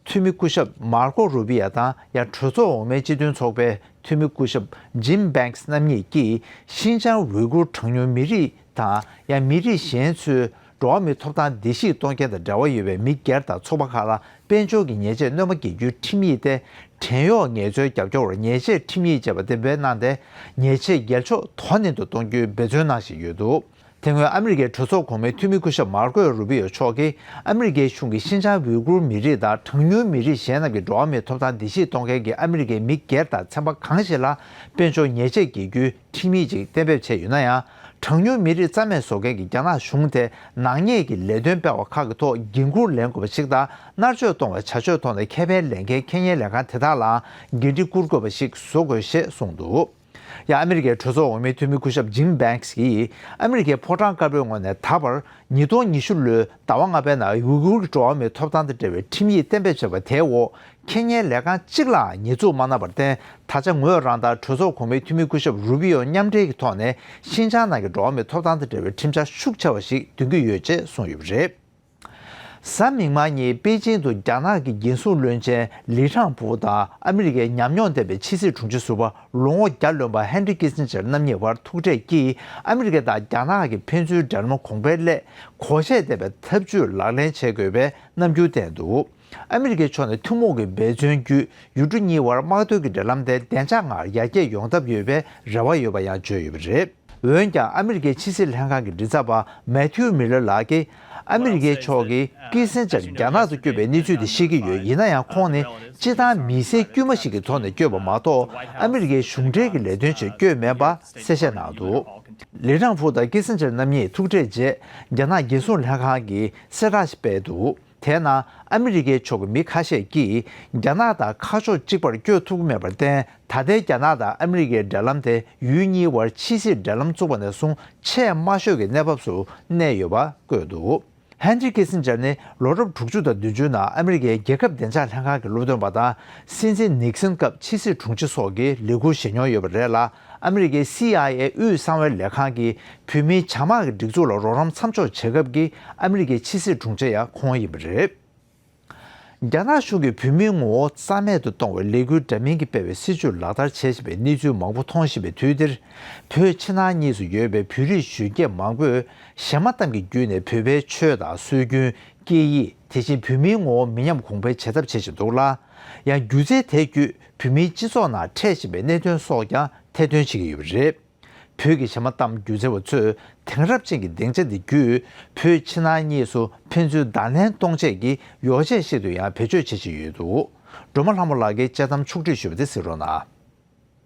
འཐུས་མི་སྐུ་ཞབས་མར་ཀོ་རུ་པི་ཡ་དང་ཡང་གྲོས་ཚོགས་འོག་མའི་སྤྱི་མཐུན་ཚོགས་པའི་འཐུས་མི་སྐུ་ཞབས་ཇིམ་བྷེང་ཀིས་རྣམ་གཉིས་ཀྱིས་ཤིན་ཅང་ཝུའི་གུར་གྲངས་ཉུང་མི་རིགས་དང་ཡང་མི་རིགས་གཞན་ཚོའི་འགྲོ་བ་མིའི་ཐོབ་ཐང་བརྡལ་བཤིག་གཏོང་མཁན་དང་འབྲེལ་བ་ཡོད་པའི་མི་སྒེར་དང་ཚོགས་པ་ཁག་ལ་དཔལ་འབྱོར་གྱི་ཉེས་ཆད་སྣོན་པ་འགེལ་རྒྱུའི་ཁྲིམས་ཡིག་སྟེ། བྲན་གཡོག་ངལ་རྩོལ་རྒྱབ་སྐྱོར་བར་ཉེས་ཆད་ཁྲིམས་ཡིག་ཅེས་པ་གཏན་འབེབས་གནང་སྟེ། ཉེས་ཆད་རྒྱལ་ཕྱོགས་དོ་ནན་དུ་གཏོང་རྒྱུའི་འབད་བརྩོན་གནང་བཞིན་ཡོད་འདུག་དེ་སྔོན་ཨ་མི་རི་ཀའི་གྲོས་ཚོགས་གོང་མའི་འཐུས་མི་སྐུ་ཞབས་མར་ཀོ་རུ་པི་ཡོ་མཆོག་གིས་ཨ་མི་རི་ཀའི་གཞུང་གིས་ཤིན་ཅང་ཝུའི་གུར་མི་རིགས་དང་གྲངས་ཉུང་མི་རིགས་གཞན་རྣམས་ཀྱི་འགྲོ་བ་མིའི་ཐོབ་ཐང་བརྡལ་བཤིག་གཏོང་མཁན་གྱི་ཨ་མི་རི་ཀའི་མི་སྒེར་དང་ཚན་པ་གང་ཞིག་ལ་དཔལ་འབྱོར་ཉེས་ཆད་འགེལ་རྒྱུའི་ཁྲིམས་ཡིག་ཅིག་གཏན་འབེབས་བྱས་ཡོད་ན་ཡང་། གྲངས་ཉུང་མི་རིགས་རྩ་མེད་བཟོ་མཁན་གྱི་རྒྱ་ནག་གཞུང་དེ་ནག་ཉེས་ཀྱི་ལས་དོན་སྤེལ་བ་ཁག་གི་ཐོག་འགན་འཁུར་ལེན་དགོས་པ་ཞིག་དང་། མནར་གཅོད་གཏོང་བའི་བྱ་སྤྱོད་ཐོག་ནས་ཁེ་ཕན་ལེན་མཁན་ཁེ་གཉེར་ལས་ཁང་དེ་དག་ལའང་འགན་འཁྲི་བསྐུར་དགོས་པ་ཞིག་བཟོ་དགོས་ཞེས་གསུངས་འདུག་ཡང་ཨ་མི་རི་ཀའི་གྲོས་ཚོགས་འོག་མའི་འཐུས་མི་སྐུ་ཞབས་ཇིམ་བྷེང་ཀིས་ཨ་མི་རི་ཀའི་ཕོ་བྲང་དཀར་པོའི་ངོས་ནས་ད་བར་ཉིས་སྟོང་ཉི་ཤུ་ལོའི་ཟླ་བ་ལྔ་པའི་ནང་ཝུ་གུར་གྱི་འགྲོ་བ་མིའི་ཐོབ་ཐང་དང་འབྲེལ་བའི་ཁྲིམས་ཡིག་གཏན་འབེབས་བྱས་པ་དེའི་འོག་ཁེ་གཉེར་ལས་ཁང་གཅིག་ལའང་ཉེས་འཛུགས་མ་གནང་བར་བརྟེན། ད་ཆ་ངོས་རང་དང་གྲོས་ཚོགས་གོང་མའི་འཐུས་མི་སྐུ་ཞབས་རུ་པི་ཡོ་མཉམ་འབྲེལ་གྱི་ཐོག་ནས་ཤིན་ཅང་ནང་གི་འགྲོ་བ་མིའི་ཐོབ་ཐང་དང་འབྲེལ་བའི་ཁྲིམས་འཆར་ཤུགས་ཆེ་བ་ཞིག་འདོན་གྱི་ཡོད་ཅེས་གསུངས་ཡོད་པ་རེད། གཟའ་མིག་དམར་ཉིན་པེ་ཅིང་དུ་རྒྱ་ནག་གི་རྒྱལ་སྲུང་བློན་ཆེན་ལི་ཁྲང་ཕུའུ་དང་ཨ་མི་རི་ཀའི་ཉམས་མྱོང་ལྡན་པའི་ཕྱི་སྲིད་དྲུང་ཆེ་ཟུར་པ་ལོ་ངོ་བརྒྱ་ལོན་པ་ཧན་རི་ཀི་སིན་ཇར་རྣམ་གཉིས་དབར་ཐུག་འཕྲད་ཀྱིས་ཨ་མི་རི་ཀ་དང་རྒྱ་ནག་གི་ཕན་ཚུན་འབྲེལ་ལམ་གོང་འཕེལ་སླད་གོ་ཆོད་ལྡན་པའི་ཐབས་ཇུས་ལག་ལེན་བྱེད་དགོས་པའི་རྣམ་འགྱུར་བསྟན་འདུག་ཨ་མི་རི་ཀའི་ཕྱོགས་ནས་ཐུན་མོང་གི་འབད་བརྩོན་བརྒྱུད་ཡུལ་གྲུ་གཉིས་དབར་དམག་དོན་གྱི་འབྲེལ་ལམ་དེ་བདེ་འཇགས་ངང་ཡར་རྒྱས་ཡོང་ཐབས་ཡོད་པའི་རེ་བ་ཡོད་པ་ཡང་བརྗོད་ཡོད་པ་རེད། འོན་ཀྱང་ཨ་མི་རི་ཀའི་ཕྱི་སྲིད་ལྷན་ཁང་གི་མགྲིན་ཚབ་པ་མེ་ཐིའུ་མི་ལར་ལགས་ཀྱིས་ཨ་མི་རི་ཀའི་ཕྱོགས་ཀྱིས་ཀི་སིན་ཇར་རྒྱ་ནག་ཏུ་བསྐྱོད་པའི་གནས་ཚུལ་དེ་ཤེས་ཀྱི་ཡོད། ཡིན་ན་ཡང་ཁོང་ནི་སྤྱི་བཏང་མི་སེར་དཀྱུས་མ་ཞིག་གི་ཐོག་ནས་བསྐྱོད་པ་མ་གཏོགས་ཨ་མི་རི་ཀའི་གཞུང་འབྲེལ་གྱི་ལས་དོན་ཆེད་བསྐྱོད་མེད་པ་གསལ་བཤད་གནང་འདུག་ལི་ཁྲང་ཕུའུ་དང་ཀི་སིན་ཇར་རྣམ་གཉིས་ཐུག་འཕྲད་རྗེས་རྒྱ་ནག་རྒྱལ་སྲུང་ལྷན་ཁང་གིས་གསལ་བསྒྲགས་ཤིག་སྤེལ་འདུག་དེས་ན་ཨ་མི་རི་ཀའི་ཕྱོགས་ཀྱི་མི་ཁ་ཤས་ཀྱིས་རྒྱ་ནག་དང་ཁ་ཕྱོགས་གཅིག་པར་བསྐྱོད་ཐུབ་ཀྱི་མེད་པར་བརྟེན། ད་ལྟའི་རྒྱ་ནག་དང་ཨ་མི་རི་ཀའི་འབྲེལ་ལམ་དེ་ཡུལ་གཉིས་དབར་ཕྱི་སྲིད་འབྲེལ་ལམ་བཙུགས་པ་ནས་བཟུང་ཆད་མ་ཤོར་གྱི་གནས་བབ་སུ་གནས་ཡོད་པ་བཀོད་འདུག་ཧན་རི་ཀི་སིན་ཇར་ནི་ལོ་རབས་དྲུག་ཅུ་དང་བདུན་ཅུའི་ནང་ཨ་མི་རི་ཀའི་རྒྱལ་ཁབ་བདེ་འཇགས་ལྷན་ཁང་གི་སློབ་སྟོན་པ་དང་། སྲིད་འཛིན་ནིག་སན་སྐབས་ཕྱི་སྲིད་དྲུང་ཆེ་སོགས་ཀྱི་ལས་ཁུར་བཞེས་མྱོང་ཡོད་པ་རེད་ལ། ཨ་མི་རི་ཀའི་སི་ཨའི་ཨེ་དབུས་གསང་བའི་ལས་ཁང་གིས་བོད་མིའི་བྱ་དམག་གི་སྒྲིག་འཛུགས་ལ་རོགས་རམ་མཚམས་འཇོག་བྱེད་སྐབས་ཀྱི་ཨ་མི་རི་ཀའི་ཕྱི་སྲིད་དྲུང་ཆེ་ཡང་ཁོང་ཡིན་པ་རེད། རྒྱ་ནག་གཞུང་གིས་བོད་མིའི་ངོ་བོ་རྩ་མེད་དུ་གཏོང་བའི་ལས་འགུལ་འདྲ་མིན་གྱི་སྤེལ་བའི་སྲིད་བྱུས་ལག་བསྟར་བྱེད་བཞིན་པའི་གནས་ཚུལ་མང་པོ་མཐོང་བཞིན་པའི་དུས་འདིར། བོད་ཕྱི་ནང་གཉིས་སུ་ཡོད་པའི་བོད་རིགས་གཞོན་སྐྱེས་མང་པོས་གཞས་མ་གཏམ་གྱི་བརྒྱུད་ནས་བོད་པའི་ཆོས་དང་སྲོལ་རྒྱུན། སྐད་ཡིག་དེ་བཞིན་བོད་མིའི་ངོ་བོ་མི་ཉམས་གོང་འཕེལ་བྱེད་ཐབས་བྱེད་བཞིན་འདུག་ལ། ཡང་སྒྱུ་རྩལ་དེ་བརྒྱུད་བོད་མིའི་སྤྱི་ཚོགས་ནང་འཕྲད་བཞིན་པའི་གནད་དོན་སོགས་ཀྱང་ཐེར་འདོན་བྱེད་ཀྱི་ཡོད་པ་རེད། བོད་ཀྱི་གཞས་མ་གཏམ་སྒྱུ་རྩལ་བ་ཚོས་དེང་རབས་ཅན་གྱི་སྡིངས་ཆ་འདི་བརྒྱུད་བོད་ཕྱི་ནང་གཉིས་སུ་ཕན་ཚུན་བརྡ་ལན་གཏོང་ཆེད་ཀྱི་ཡོ་བྱད་ཞིག་ཏུ་ཡང་བེད་སྤྱོད་བྱེད་བཞིན་ཡོད་འདུག་སྒྲོལ་མ་ལྷ་མོ་ལགས་ཀྱིས་དཔྱད་གཏམ་ཕྱོགས་བསྒྲིགས་ཞུས་པ་དེ་གཟིགས་རོགས་གནང་།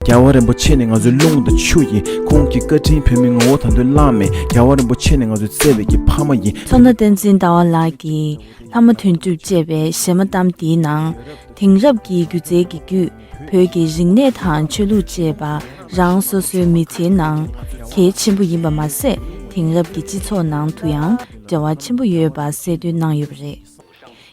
རྒྱལ་བ་རིན་པོ་ཆེ་ནི་ང་ཚོའི་རླུང་དང་ཆུ་ཡིན། ཁོང་གི་བཀའ་དྲིན་བོད་མིའི་ངོ་བོ་ད་དུང་བརླག་མེད། རྒྱལ་བ་རིན་པོ་ཆེ་ནི་ང་ཚོའི་བརྩེ་བའི་གི་ཕ་མ་ཡིན། མཚོ་སྣ་བསྟན་འཛིན་ཟླ་བ་ལགས་ཀྱིས་ལྷ་མོ་དོན་གྲུབ་ཅེས་པའི་གཞས་མ་གཏམ་འདིའི་ནང་། དེང་རབས་ཀྱི་སྒྱུ་རྩལ་གྱི་བརྒྱུད་བོད་ཀྱི་རིག་གནས་དང་ཆོས་ལུགས་བཅས་པ་རང་སོ་སོའི་མི་ཚེའི་ནང་གལ་ཆེན་པོ་ཡིན་པ་མ་ཟད། དེང་རབས་ཀྱི་སྤྱི་ཚོགས་ནང་དུ་ཡང་འབྲེལ་བ་ཆེན་པོ་ཡོད་པ་གསལ་སྟོན་གནང་ཡོད་པ་རེད།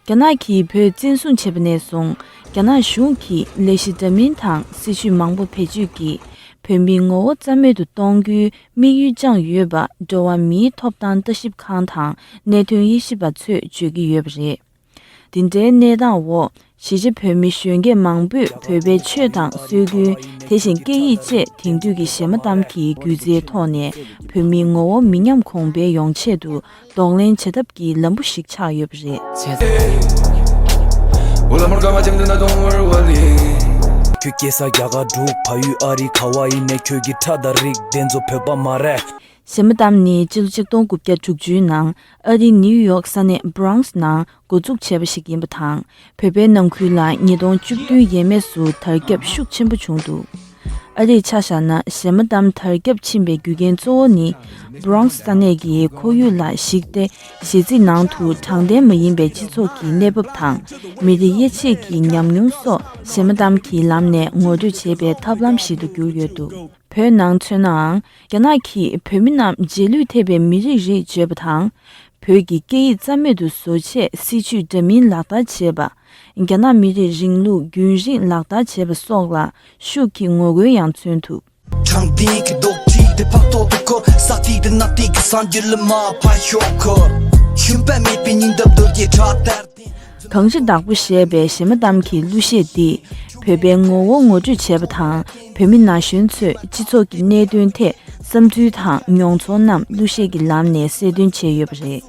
རྒྱ་ནག་གིས་བོད་བཙན་བཟུང་བྱས་པ་ནས་བཟུང་། རྒྱ་ནག་གཞུང་གིས་ལས་གཞི་འདྲ་མིན་དང་སྲིད་བྱུས་མང་པོ་བེད་སྤྱོད་ཀྱིས་བོད་མིའི་ངོ་བོ་རྩ་མེད་དུ་གཏོང་རྒྱུའི་དམིགས་ཡུལ་བཅངས་ཡོད་པ་འགྲོ་བ་མིའི་ཐོབ་ཐང་ལྟ་ཞིབ་ཁང་དང་གནད་དོན་དབྱེ་ཞིབ་པ་ཚོས་བརྗོད་ཀྱི་ཡོད་པ་རེད། འདི་འདྲའི་གནས་སྟངས་འོག་གཞིས་བྱེས་བོད་མི་གཞོན་སྐྱེས་མང་པོས་བོད་པའི་ཆོས་དང་སྲོལ་རྒྱུན། དེ་བཞིན་སྐད་ཡིག་བཅས་དེང་དུས་ཀྱི་གཞས་མ་གཏམ་གྱི་སྒྱུ་རྩལ་ཐོག་ནས་བོད་མིའི་ངོ་བོ་མི་ཉམས་གོང་འཕེལ་ཡོང་ཆེད་དུ་གདོང་ལེན་བྱེད་ཐབས་ཀྱི་ལམ་བུ་ཞིག་ཆགས་ཡོད་པ་རེད། ཁྱོད་སྐྱེ་ས་རྒྱ་གར་འབྲུག་ཕ་ཡུལ་ཨ་རི་ག་བ་ཡིན་ནས་ཁྱོད་ཀྱི་ཁྲ་དང་རིགས་དེ་ཚོ་བོད་པ་མ་རེད། གཞས་མ་གཏམ་ནི་སྤྱི་ལོ་ཆིག་སྟོང་དགུ་བརྒྱ་དྲུག་ཅུའི་ནང་ཨ་རིའི་ནིའུ་ཡོག་ས་གནས་Bronx་ནང་འགོ་འཛུགས་བྱས་པ་ཞིག་ཡིན་པ་དང་། བོད་པའི་ནང་ཁུལ་ལ་ཉིས་སྟོང་བཅུ་བདུན་ཡས་མས་སུ་དར་ཁྱབ་ཤུགས་ཆེན་པོ་བྱུང་འདུག་ཨ་རིར་ཆ་བཞག་ན་གཞས་མ་གཏམ་དར་ཁྱབ་ཕྱིན་པའི་རྒྱུ་རྐྱེན་གཙོ་བོ་ནི་Bronx་ས་གནས་ཀྱི་ཁོར་ཡུག་ལ་གཞིགས་ཏེ། གཞས་ཚིག་ནང་དུ་དྲང་བདེན་མ་ཡིན་པའི་སྤྱི་ཚོགས་ཀྱི་གནས་བབ་དང་། མི་རིགས་དབྱེ་འབྱེད་ཀྱི་ཉམས་མྱོང་སོགས་གཞས་མ་གཏམ་གྱི་ལམ་ནས་ངོ་སྤྲོད་བྱེད་པའི་ཐབས་ལམ་ཞིག་ཏུ་གྱུར་ཡོད་འདུག་བོད་ནང་མཚོན་ནའང་། རྒྱ་ནག་གིས་བོད་མི་རྣམས་རྗེས་ལུས་ཐེབས་པའི་མི་རིགས་རེད་བརྗོད་པ་དང་། བོད་ཀྱི་སྐད་ཡིག་རྩ་མེད་དུ་བཟོ་ཆེད་སྲིད་ཇུས་འདྲ་མིན་ལག་བསྟར་བྱེད་པ། རྒྱ་ནག་མི་རིགས་རིང་ལུགས་རྒྱུན་རིང་ལག་བསྟར་བྱེད་པ་སོགས་ལ་ཤུགས་ཀྱིས་ངོ་རྒོལ་ཡང་མཚོན་ཐུབ། གངས་རི་བདག་པོ་ཞེས་པའི་གཞས་མ་གཏམ་གྱི་གླུ་གཞས་འདིས་བོད་པའི་ངོ་བོ་ངོ་སྤྲོད་བྱས་པ་དང་། བོད་མི་ན་གཞོན་ཚོས་སྤྱི་ཚོགས་ཀྱི་གནད་དོན་ཐད་བསམ་ཚུལ་དང་མྱོང་ཚོར་རྣམས་གླུ་གཞས་ཀྱི་ལམ་ནས་གསལ་སྟོན་བྱས་ཡོད་པ་རེད།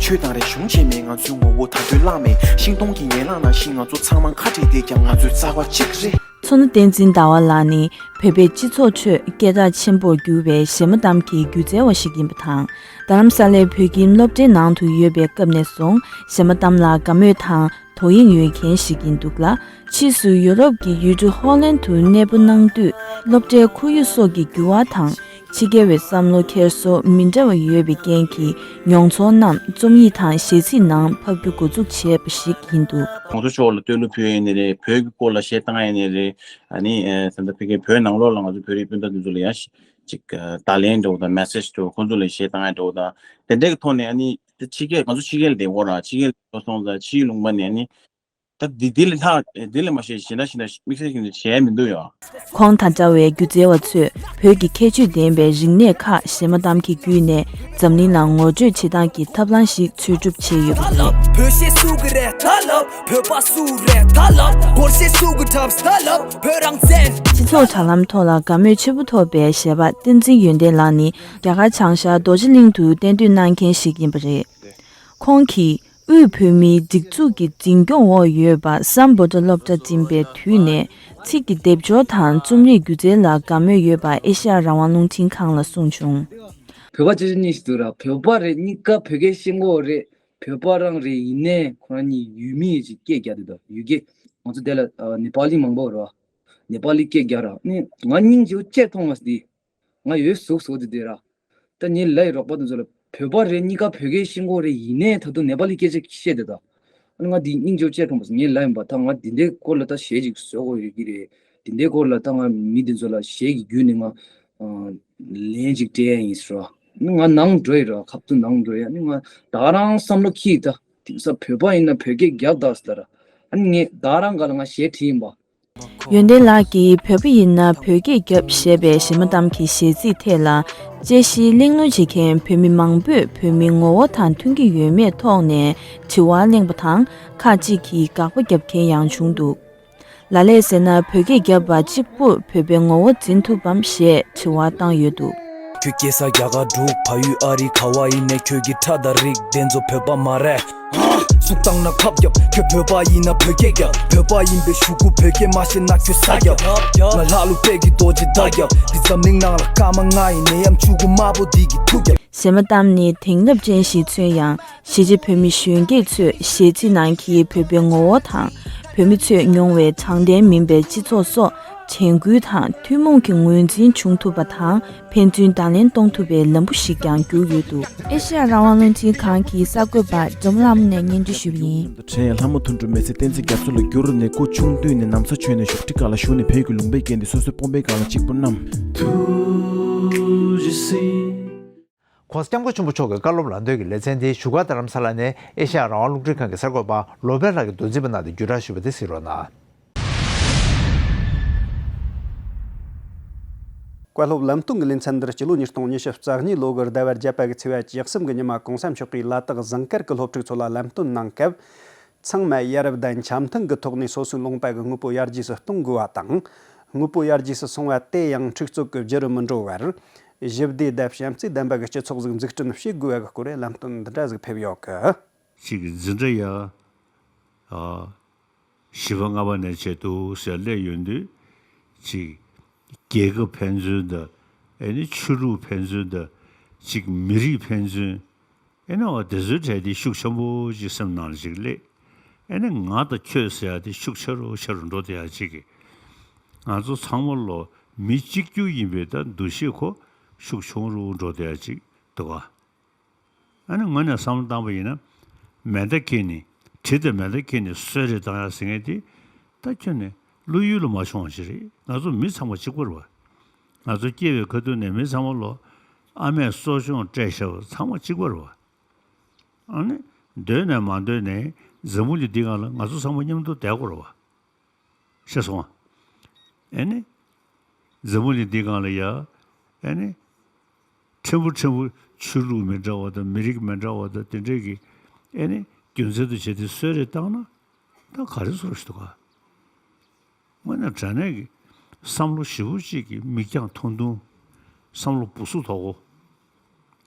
ཆོས་དང་རིག་གཞུང་ཆེ་མེད་ང་ཚོའི་ངོ་བོ་ད་དུང་བླངས་མེད། ཤིང་སྡོང་གི་ཡན་ལག་ནང་བཞིན་ང་ཚོ་ཚང་མ་ཁ་བྲལ་བསྡད་ཀྱང་ང་ཚོའི་རྩ་བ་གཅིག་རེད། མཚོ་སྣ་བསྟན་འཛིན་ཟླ་བ་ལགས་ནི་བོད་པའི་སྤྱི་ཚོགས་ཁྲོད་སྐད་གྲགས་ཆེན་པོར་གྱུར་བའི་གཞས་མ་གཏམ་གྱི་སྒྱུ་རྩལ་བ་ཞིག་ཡིན་པ་དང་། རྡ་རམ་ས་ལའི་བོད་ཁྱིམ་སློབ་གྲྭའི་ནང་དུ་ཡོད་པའི་སྐབས་ནས་བཟུང་གཞས་མ་གཏམ་ལ་དགའ་མོས་དང་དོ་དབྱིངས་ཡོད་མཁན་ཞིག་ཡིན་འདུག་ལ། ཕྱིས་སུ་ཡུ་རོབ་ཀྱི་ཡུལ་གྲུ་ཧོ་ལན་དུ་གནས་སྤོ་གནང་དུས་སློབ་གྲྭའི་ཁོར་ཡུག་སོགས་ཀྱི་འགྱུར་བ་དང་། ཕྱི་རྒྱལ་བའི་བསམ་བློ་འཁྱེར་སོ་མི་འདྲ་བ་ཡོད་པའི་རྐྱེན་གྱིས་མྱོང་ཚོར་རྣམས་རྩོམ་ཡིག་དང་གཞས་ཚིག་ནང་ཕབ་རྒྱུ་འགོ་འཛུགས་བྱས་པ་ཞིག་ཡིན་འདུག་ཁོང་ཚོ་ཕྱོགས་ལ་བསྟོད་གླུ་ཕུལ་ཡིན་ནི་རེད། བོད་ཀྱི་སྐོར་ལ་གཞས་བཏང་ཡིན་ནི་རེད། ཨ་ནི་ད་ལྟ་ཕ་གིའི་བོད་ནང་ལོགས་ལ་ང་ཚོ་བོད་རིགས་སྤུན་ཟླ་དེ་ཚོ་ལ་ཡང་ཅིག་བརྡ་ལན་འདྲ་བོ་དང་མེ་སེ་ཇི་འདྲ་བོ་ཁོང་ཚོ་ལ་གཞས་བཏང་ཡ་འདྲ་བོ་དང་དེ་འདྲའི་གི་ཐོག་ནས་ཨ་ནི་ད་ཕྱི་རྒྱལ་ང་ཚོ་ཕྱི་རྒྱལ་ལ་བསྡད་ཡོད་ར། ཕྱི་རྒྱལ་ལ་སོང་ཙང་ཕྱིའི་ལུང་པ་ནས་ཨ་ནི། ད་འདི་འདི་ལས་ལྷག་འདི་ལས་མ་ཤེས་ཞེ་ན་ཞེ་ན་དམིགས་བསལ་ཞིག་ནས་བྱས་མི་འདུག་ཡ། ཁོང་དང་འདྲ་བའི་སྒྱུ་རྩལ་བ་ཚོས་བོད་ཀྱི་ཁྱད་ཆོས་ལྡན་པའི་རིག་གནས་ཁག་གཞས་མ་གཏམ་གྱི་བརྒྱུད་ནས་འཛམ་གླིང་ལ་ངོ་སྤྲོད་བྱེད་སྟངས་ཀྱི་ཐབས་ལམ་ཞིག་འཚོལ་སྒྲུབ་བྱས་ཡོད་པ་རེད། བོད་གཞས་སུ་གི་རེད་ད་ལབ། བོད་པ་སུ་རེད་ད་ལབ། སྒོར་གཞས་སུ་གི་འཁྲབ་ད་ལབ། བོད་རང་བཙན། སྤྱི་ཚོགས་དྲ་ལམ་ཐོག་ལ་དགའ་མོས་ཆེན་པོ་ཐོབ་པའི་གཞས་པ་བསྟན་འཛིན་ཡོན་ཏན་ལགས་ནི་རྒྱ་གར་བྱང་ཤར་རྡོ་རྗེ་གླིང་དུ་གཏན་སྡོད་གནང་མཁན་ཞིག་ཡིན་པ་རེད། ཁོང་གིས་དབུས་བོད་མིའི་སྒྲིག་འཛུགས་ཀྱི་འཛིན་སྐྱོང་འོག་ཡོད་པ་སམ་བྷོ་ཊ་སློབ་གྲྭ་འགྲིམས་པའི་དུས་ནས་ཚིག་གི་སྡེབ་སྦྱོར་དང་རྩོམ་རིག་སྒྱུ་རྩལ་ལ་དགའ་མོས་ཡོད་པ་ཨེ་ཤེ་ཡ་རང་དབང་རླུང་འཕྲིན་ཁང་ལ་གསུངས་བྱུང་། བོད་པ་ཆུང་ཆུང་གཉིས་ཤིག་འདུག་ར། བོད་པ་རེད། གཉིས་ཀ་བོད་སྐད་ཤེས་ཀྱི་ཡོད་རེད། བོད་པ་རང་རེད། ཡིན་ནའི་ཁོ་རང་གཉིས་ཡུལ་མི་ཡི་ཅིག་སྐད་རྒྱག་འདུག་ད་ཡུལ་སྐད་ང་ཚོ་དེ་ལ་ཨ་ནེ་པ་ལི་མང་པོ་རེད་བ། ནེ་པ་ལི་སྐད་རྒྱག་ར། ནི་ང་སྙིང་རྗེ་པོ་སྐྱེས་མཐོང་མ་སོང་དེ། ང་ཡོད་ཟུག་ཟུག་དེ་དེ་ར། ད་ངའི་ལའི་རོགས་པ་དེ་ཚོ་ལ་བོད་པ་རེད། གཉིས་ཀ་བོད་སྐད་ཤེས་ཀྱི་ཡོད་རེད། ཡིན་ནའི་ད་དུང་ནེ་པ་ལི་སྐད་ཆ་བཤད་དེ་ད། ཨ་ནི་ང་དེ་སྙིང་རྗེ་པོ་སྐྱེས་མཐོང་མ་སོང་། ངའི་ལའི་ཡིན་པ་ད་ང་དེ་འདྲའི་སྐོར་ལ་ད་གཞས་ཅིག་བཟོ་དགོས་ཡོད་ཀྱི་རེད། དེ་འདྲའི་སྐོར་ལ་ད་ང་མི་དེ་ཚོ་ལ་གཞས་ཀྱི་བརྒྱུད་ནས་ང་ཨ་ལན་ཅིག་སྤྲད་ཡ་ཡིན་ཟེར་བ། ཨ་ནི་ང་ནང་འགྲོ་ཡི་ར། ཁ་ཐུག་ནང་འགྲོ་ཡ། ཨ་ནི་ང་ད་རང་བསམ་བློ་འཁྱེར་ད། དེང་སང་བོད་པ་ཡིན་ན་བོད་སྐད་རྒྱབ་ད་ཟེར་ད་ར། ཨ་ནི་ངས་ད་རང་ག་ལ་ང་གཞས་བྲིས་ཡིན་པ། ཡོན་ཏན་ལགས་ཀྱིས་བོད་པ་ཡིན་ན་བོད་སྐད་རྒྱབ་ཞེས་པའི་གཞས་མ་གཏམ་གྱི་གཞས་ཚིག་ཐད་ལ་དཔྱད་གཞིའི་གླེང་སློང་བྱེད་མཁན་བོད་མི་མང་པོས་བོད་མིའི་ངོ་བོ་དང་མཐུན་གྱི་ཡོད་མེད་ཐོག་ནས་དྲི་བ་གླེང་པ་དང་། ཁག་ཅིག་གིས་དགག་པ་བརྒྱབ་མཁན་ཡང་བྱུང་འདུག་ལ་ལས་ཟེར་ན་བོད་སྐད་རྒྱབ་པ་གཅིག་པུར་བོད་པའི་ངོ་བོ་འཛིན་ཐུབ་བམ་ཞེས་དྲི་བ་བཏང་ཡོད་འདུག་ཁྱོད་སྐྱེ་ས་རྒྱ་གར་འབྲུག་ཕ་ཡུལ་ཨ་རི་ག་བ་ཡིན་ནས་ཁྱོད་ཀྱི་ཁྲ་དང་རིགས་དེ་ཚོ་བོད་པ་མ་རེད། སུག་བཏང་ན་ཁབ་རྒྱབ། ཁྱོད་བོད་པ་ཡིན་ན་བོད་སྐད་རྒྱབ། བོད་པ་ཡིན་པའི་ཤུ་གུ་བོད་སྐད་མ་ཤེས་ན་ཁྱོད་ས་རྒྱབ། ང་ལྷ་ཀླུ་དཔལ་གྱི་རྡོ་རྗེ་མདའ་རྒྱབ། འདི་འཛམ་གླིང་ནང་ལ་སྐར་མ་ལྔ་ཡིན་ནས་ཡམ་ཆུ་གུ་དམར་པོ་འདི་གི་ཐུག་རྒྱབ། གཞས་མ་གཏམ་ནི་དེང་རབས་ཅན་ཞིག་མཚོན་ཡང་། གཞིས་བྱེས་བོད་མི་གཞོན་སྐྱེས་ཚོས་གཞས་ཚིག་ནང་གི་བོད་པའི་ངོ་བོ་དང་། བོད་མི་ཚོས་མྱོང་བའི་དྲང་བདེན་མིན་པའི་སྤྱི་ཚོགས་སོགས་དྲན་སྐུལ་དང་ཐུན་མོང་གི་ངོས་འཛིན་བྱུང་ཐུབ་པ་དང་། ཕན་ཚུན་བརྡ་ལན་གཏོང་ཐུབ་པའི་ལམ་བུ་ཞིག་ཀྱང་གྱུར་ཡོད་འདུག་ཨེ་ཤེ་ཡ་རང་དབང་རླུང་འཕྲིན་ཁང་གི་གསར་འགོད་པ་སྒྲོལ་མ་ལྷ་མོ་ནས་སྙན་སྒྲོན་ཞུས་པ་ཡིན། དྲན་ལྷ་མོ་དོན་གྲུབ་མི་ཚེ་བསྟན་འཛིན་རྒྱ་མཚོ་ལ་བསྒྱུར་ནས་སྐུ་ཆུང་དུས་ནས་ན་བཟའ་བྱོན་ནས་ཞོགས་ཁྲི་ཁ་ལ་བཞུགས་ནས་བོད་ཀྱི་ལུང་པའི་རྒྱན་ཏེ་སོ་སོའི་དཔོན་པོའི་སྒང་ལ་གཅིག་པུ་བསྣམས། ༸གོང་ས་༸སྐྱབས་མགོན་ཆེན་པོ་མཆོག་གི་བཀའ་སློབ་ལམ་སྟོན་གྱི་ལེ་ཚན་དེ་བཞུགས་སྒར་རྡ་རམ་ས་ལ་ནས་ཨེ་ཤ་ཡ་རང་དབང་རླུང་འཕྲིན་ཁང་གི་གསར་འགོད་པ་ལོ་པཎ་ལགས་ཀྱིས་མདོ་འཛིན་པ་གནང་སྟེ་བརྒྱུད་བསྒྲགས་ཞུས་པ་དེ་གཟིགས་རོགས་གནང་། བཀའ་སློབ་ལམ་སྟོན་གྱི་ལེ་ཚན་འདིར་སྤྱི་ལོ་ཉིས་སྟོང་ཉི་ཤུ་རྩ་གཉིས་ལོ་གི་ཟླ་བ་བརྒྱད་པ་གི་ཚེས་པ་བཅུ་གསུམ་གྱི་ཉི་མ་གོང་ས་མཆོག་གིས་ལ་དྭགས་ཟངས་དཀར་གྱི་སློབ་ཕྲུག་ཚོ་ལ་ལམ་སྟོན་གནང་སྐབས། ཚང་མ་ཡ་རབས་དང་འཆམ་མཐུན་གྱི་ཐོག་ནས་སོ་སོའི་ལུང་པ་གི་དངོས་པོ་ཡར་རྒྱས་སུ་གཏོང་དགོས་པ་དང་། དངོས་པོ་ཡར་རྒྱས་སུ་སོང་བ་དེ་ཡང་འཁྲུག་རྩོད་ཀྱི་རྒྱུ་རུ་མི་འགྲོ་བར། ཞི་བདེ་དང་བྱམས་བརྩེ་ལྡན་པ་གི་སྤྱི་ཚོགས་ཟིག་འཛུགས་སྐྲུན་བྱེད་དགོས་པ་གི་སྐོར་ལམ་སྟོན་འདི་འདྲ་ཟིག་ཕེབས་ཡོད་གི། ཅིག་འཛིན་གྲྭ་ཡ། ཨ། བཞི་པ་ལྔ་པ་ནས་བྱས་འདུག་ཟེར་སླེབས་ཡོང་དུས། ཅིག་རྒྱལ་ཁབ་ཕན་ཚུན་དང་། ཨེ་ནི་ཆོས་ལུགས་ཕན་ཚུན་དང་། ཅིག་མི་རིགས་ཕན་ཚུན། ཨེ་ནི་འོ་དེ་ཚོའི་གྲས་དེ་ཤུགས་ཆེན་པོ་ཅིག་སེམས་ནང་ལ་ཅིག་སླེབས། ཨེ་ནི་ང་དང་ཁྱོད་ཟེར་ཡ་དེ་ཤུགས་ཆེ་རུ་ཆེ་རུ་འགྲོ་བསྡད་ཡ་ཅིག་གི། ང་ཚོ་ཚང་མ་ལོ་མི་གཅིག་གྱུར་ཡིན་པའི་ད་འདུ་ཤེས་ཁོ་ཤུགས་ཆུང་རུ་འགྲོ་བསྡད་ཡ་ཅིག་འདུག་ག། ཨ་ནི་དངོས་གནས་བསམ་བློ་བཏང་པ་ཡིན་ན། མེ་མདའ་འཁྱེར་ནས། གྲི་དང་མེ་མདའ་འཁྱེར་ནས་གསོད་རེས་བཏང་ཡ་ཟེར་མཁན་དེ། ད་ཁྱོན་ནས་བློ་ཡུལ་ལ་མ་བྱུང་བ་ཞིག་རེད། ང་ཚོ་མི་ཚང་མ་གཅིག་པ་རེད་བ། ང་ཚོ་སྐྱེས་པའི་ཁ་ཐུག་ནས་མི་ཚང་མ་ལོ། ཨ་མས་གསོ་སྐྱོང་སྤྲད་བཞག་པ་ཚང་མ་གཅིག་པ་རེད་བ། ཨ་ནི། འདོད་ནས་མ་འདོད་ནས་འཛམ་བུ་གླིང་འདི་སྒང་ལ་ང་ཚོ་ཚང་མ་མཉམ་དུ་བསྡད་དགོས་རེད་བ། ཤེས་སོང་ཨ། ཨེ་ནི། འཛམ་བུ་གླིང་འདི་སྒང་ལ་ཡ། ཨེ་ནི། ཕྲན་བུ་ཕྲན་བུ་ཆོས་ལུགས་མི་འདྲ་བ་དང་མི་རིགས་མི་འདྲ་བ་དང་དེ་འདྲས་ཀྱི། ཨེ་ནི། རྒྱུ་མཚན་དུ་བྱས་ཏེ་གསོད་རེས་བཏང་ན། ད་ག་རེ་བཟོ་ཞིག་འདུག་ག། དངོས་གནས་དྲང་གནས་ཀྱི་བསམ་བློ་ཞེ་པོ་ཅིག་གི་མིག་རྒྱང་ཐུང་ཐུང་། བསམ་བློ་སྦུག་སུབ་དོག་པོ།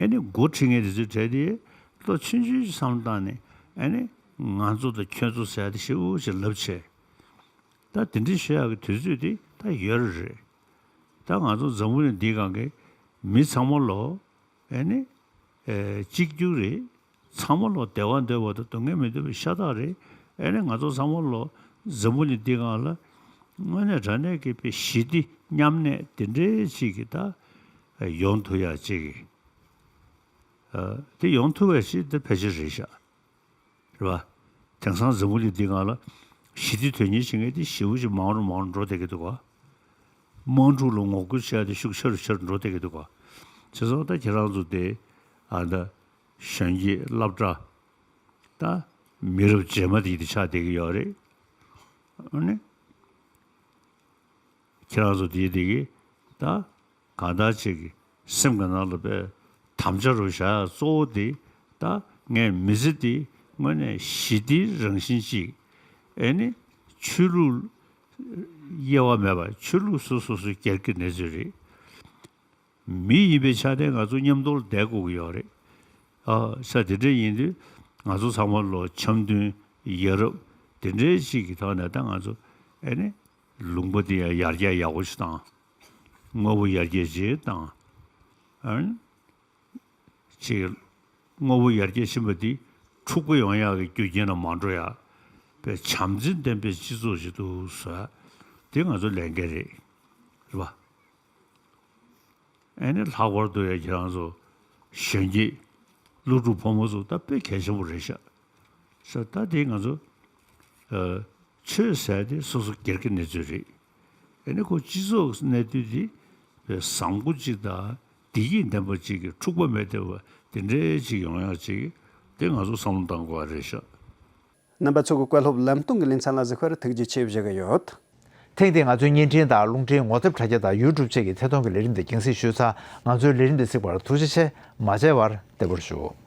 ཨེ་ནི་འགོ་ཁྲིད་མཁན་དེ་ཚོའི་གྲས་དེ་ལོ་ཆུང་ཆུང་ཞིག་བསམ་བློ་བཏང་ནས། ཨེ་ནི་ང་ཚོ་དང་ཁྱོད་ཚོ་ཟེར་ཡ་དེ་ཞེ་པོ་ཅིག་ལབ་བྱས། ད་དེ་འདྲ་བཤད་ཡག་གི་དུས་ཚོད་དེ་ད་ཡོད་རེད། ད་ང་ཚོ་འཛམ་བུ་གླིང་འདིའི་སྒང་གི་མི་ཚང་མ་ལོ། ཨེ་ནི། ཨེ། གཅིག་གྱུར་རེད། ཚང་མ་ལོ་བདེ་བ་འདོད་པ་དང་སྡུག་བསྔལ་མི་འདོད་པའི་ཤ་སྟག་རེད། ཨེ་ནི་ང་ཚོ་ཚང་མ་ལོ་འཛམ་བུ་གླིང་འདིའི་སྒང་ལ་དངོས་གནས་དྲང་གནས་ཀྱི་དཔེ་ཞི་བདེ་མཉམ་གནས་དེ་འདྲའི་ཅིག་གི་ད་ཡོང་ཐུབ་ཡག་ཅིག་གི། ཨ། དེ་ཡོང་ཐུབ་པ་ཞིག་དེ་ཕལ་ཆེར་རེད་ཤག། རེད་བ། དེང་སང་འཛམ་བུ་གླིང་འདི་སྒང་ལ་ཞི་བདེ་དོན་གཉེར་བྱེད་མཁན་དེ་ཞེ་པོ་ཅིག་མང་རུ་མང་རུ་འགྲོ་བསྡད་ཀྱི་འདུག་ག། དམངས་ཁྲོད་ལ་ངོ་རྒོལ་བྱས་ཏེ་ཤུགས་ཆེ་རུ་ཆེ་རུ་འགྲོ་བསྡད་ཀྱི་འདུག་ག། བྱས་ཙང་ད་ཁྱེད་རང་ཚོ་དེ། ཨ། ད་གཞོན་སྐྱེས་སློབ་གྲྭ། ད་མི་རབས་རྗེས་མ་དེ་དེ་ཆགས་བསྡད་ཀྱི་ཡོད་རེད། ཨ་ནི། ཁྱེད་རང་ཚོ་དེའི་དེ་གི་ད་གང་ལྟར་ཅིག་གི་སེམས་ཀྱི་ནང་ལ་དཔེ་དམ་བཅའ་རུ་བཞག་ཡ་གཙོ་བོ་དེ། ད་ངས་མི་ཚེ་འདི་དངོས་གནས་ཞི་བདེའི་རང་བཞིན་ཅིག། ཨེ་ནི་ཆོས་ལུགས་དབྱེ་བ་མེད་པར་ཆོས་ལུགས་སོ་སོ་སོའི་སྒེར་གྱི་གནས་ཚུལ་རེད། མི་ཡིན་པའི་ཆ་ནས་ང་ཚོ་མཉམ་དུ་བསྡད་དགོས་ཀྱི་ཡོད་རེད། ཨ། ས་དེ་འདྲ་ཡིན་དུས་ང་ཚོ་ཚང་མ་ལོ་འཆམ་མཐུན་ཡ་རབས་དེ་འདྲའི་ཅིག་གི་ཐོག་ནས་ད་ང་ཚོ། ཨེ་ནི། ལུང་པ་འདི་ཡང་ཡར་རྒྱས་ཡག་པོ་ཞིག་བཏང་། དངོས་པོ་ཡར་རྒྱས་ཅིག་བཏང་། ཨ་ནི། ཅིག། དངོས་པོ་ཡར་རྒྱས་ཕྱིན་པ་འདི་འཁྲུག་པ་ཡོང་ཡག་གི་རྒྱུ་རྐྱེན་ལ་མ་འགྲོ་ཡག་པའི་བྱམས་བརྩེ་ལྡན་པའི་སྤྱི་ཚོགས་ཤིག་ཏུ་བཟོ་ཡག་དེ་ང་ཚོ་ལས་འགན་རེད། རེད་བ། ཨེ་ནི་ལྷག་པར་དུ་ཡང་ཁྱེད་རང་ཚོ་གཞོན་སྐྱེས་སློབ་ཕྲུག་ཕོ་མོ་ཚོ་ད་དཔེ་གལ་ཆེན་པོ་རེད་ཤག། ས་ད་དེ་ང་ཚོ། ཨ། ཆོས་ཟེར་དེ་སོ་སོ་སྒེར་གྱི་གནས་ཚུལ་རེད། ཨེ་ནི་ཁོ་སྤྱི་ཚོགས་གནས་དུས་དེ་བཟང་པོ་གཅིག་དང་བདེ་སྐྱིད་ལྡན་པ་གཅིག་གི་འཁྲུག་པ་མེད་བསྡད་པ་དེ་འདྲའི་གཅིག་ཡོང་ཡག་གཅིག་དེ་ང་ཚོ་བསམ་བློ་གཏང་དགོས་པ་རེད་ཤག། རྣམ་པ་ཚོ་གི་བཀའ་སློབ་ལམ་སྟོན་གྱི་ལེ་ཚན་ལ་གཟིགས་པར་ཐུགས་རྗེ་ཆེ་ཞུ་གི་ཡོད། ཐེངས་འདིའི་ང་ཚོའི་བརྙན་འཕྲིན་དང་རླུང་འཕྲིན་ངོ་དེབ་དྲ་རྒྱ་དང་ཡུ་ཊུབ་བཅས་ཀྱི་ཐད་གཏོང་གི་ལས་རིམ་འདི་རྒྱང་སྲིང་ཞུས་ཚར། ང་ཚོའི་ལས་རིམ་འདི་གཟིགས་པར་ཐུགས་རྗེ་ཆེ། མ་མཇལ་བར་བདེ་པོར་བཞུགས།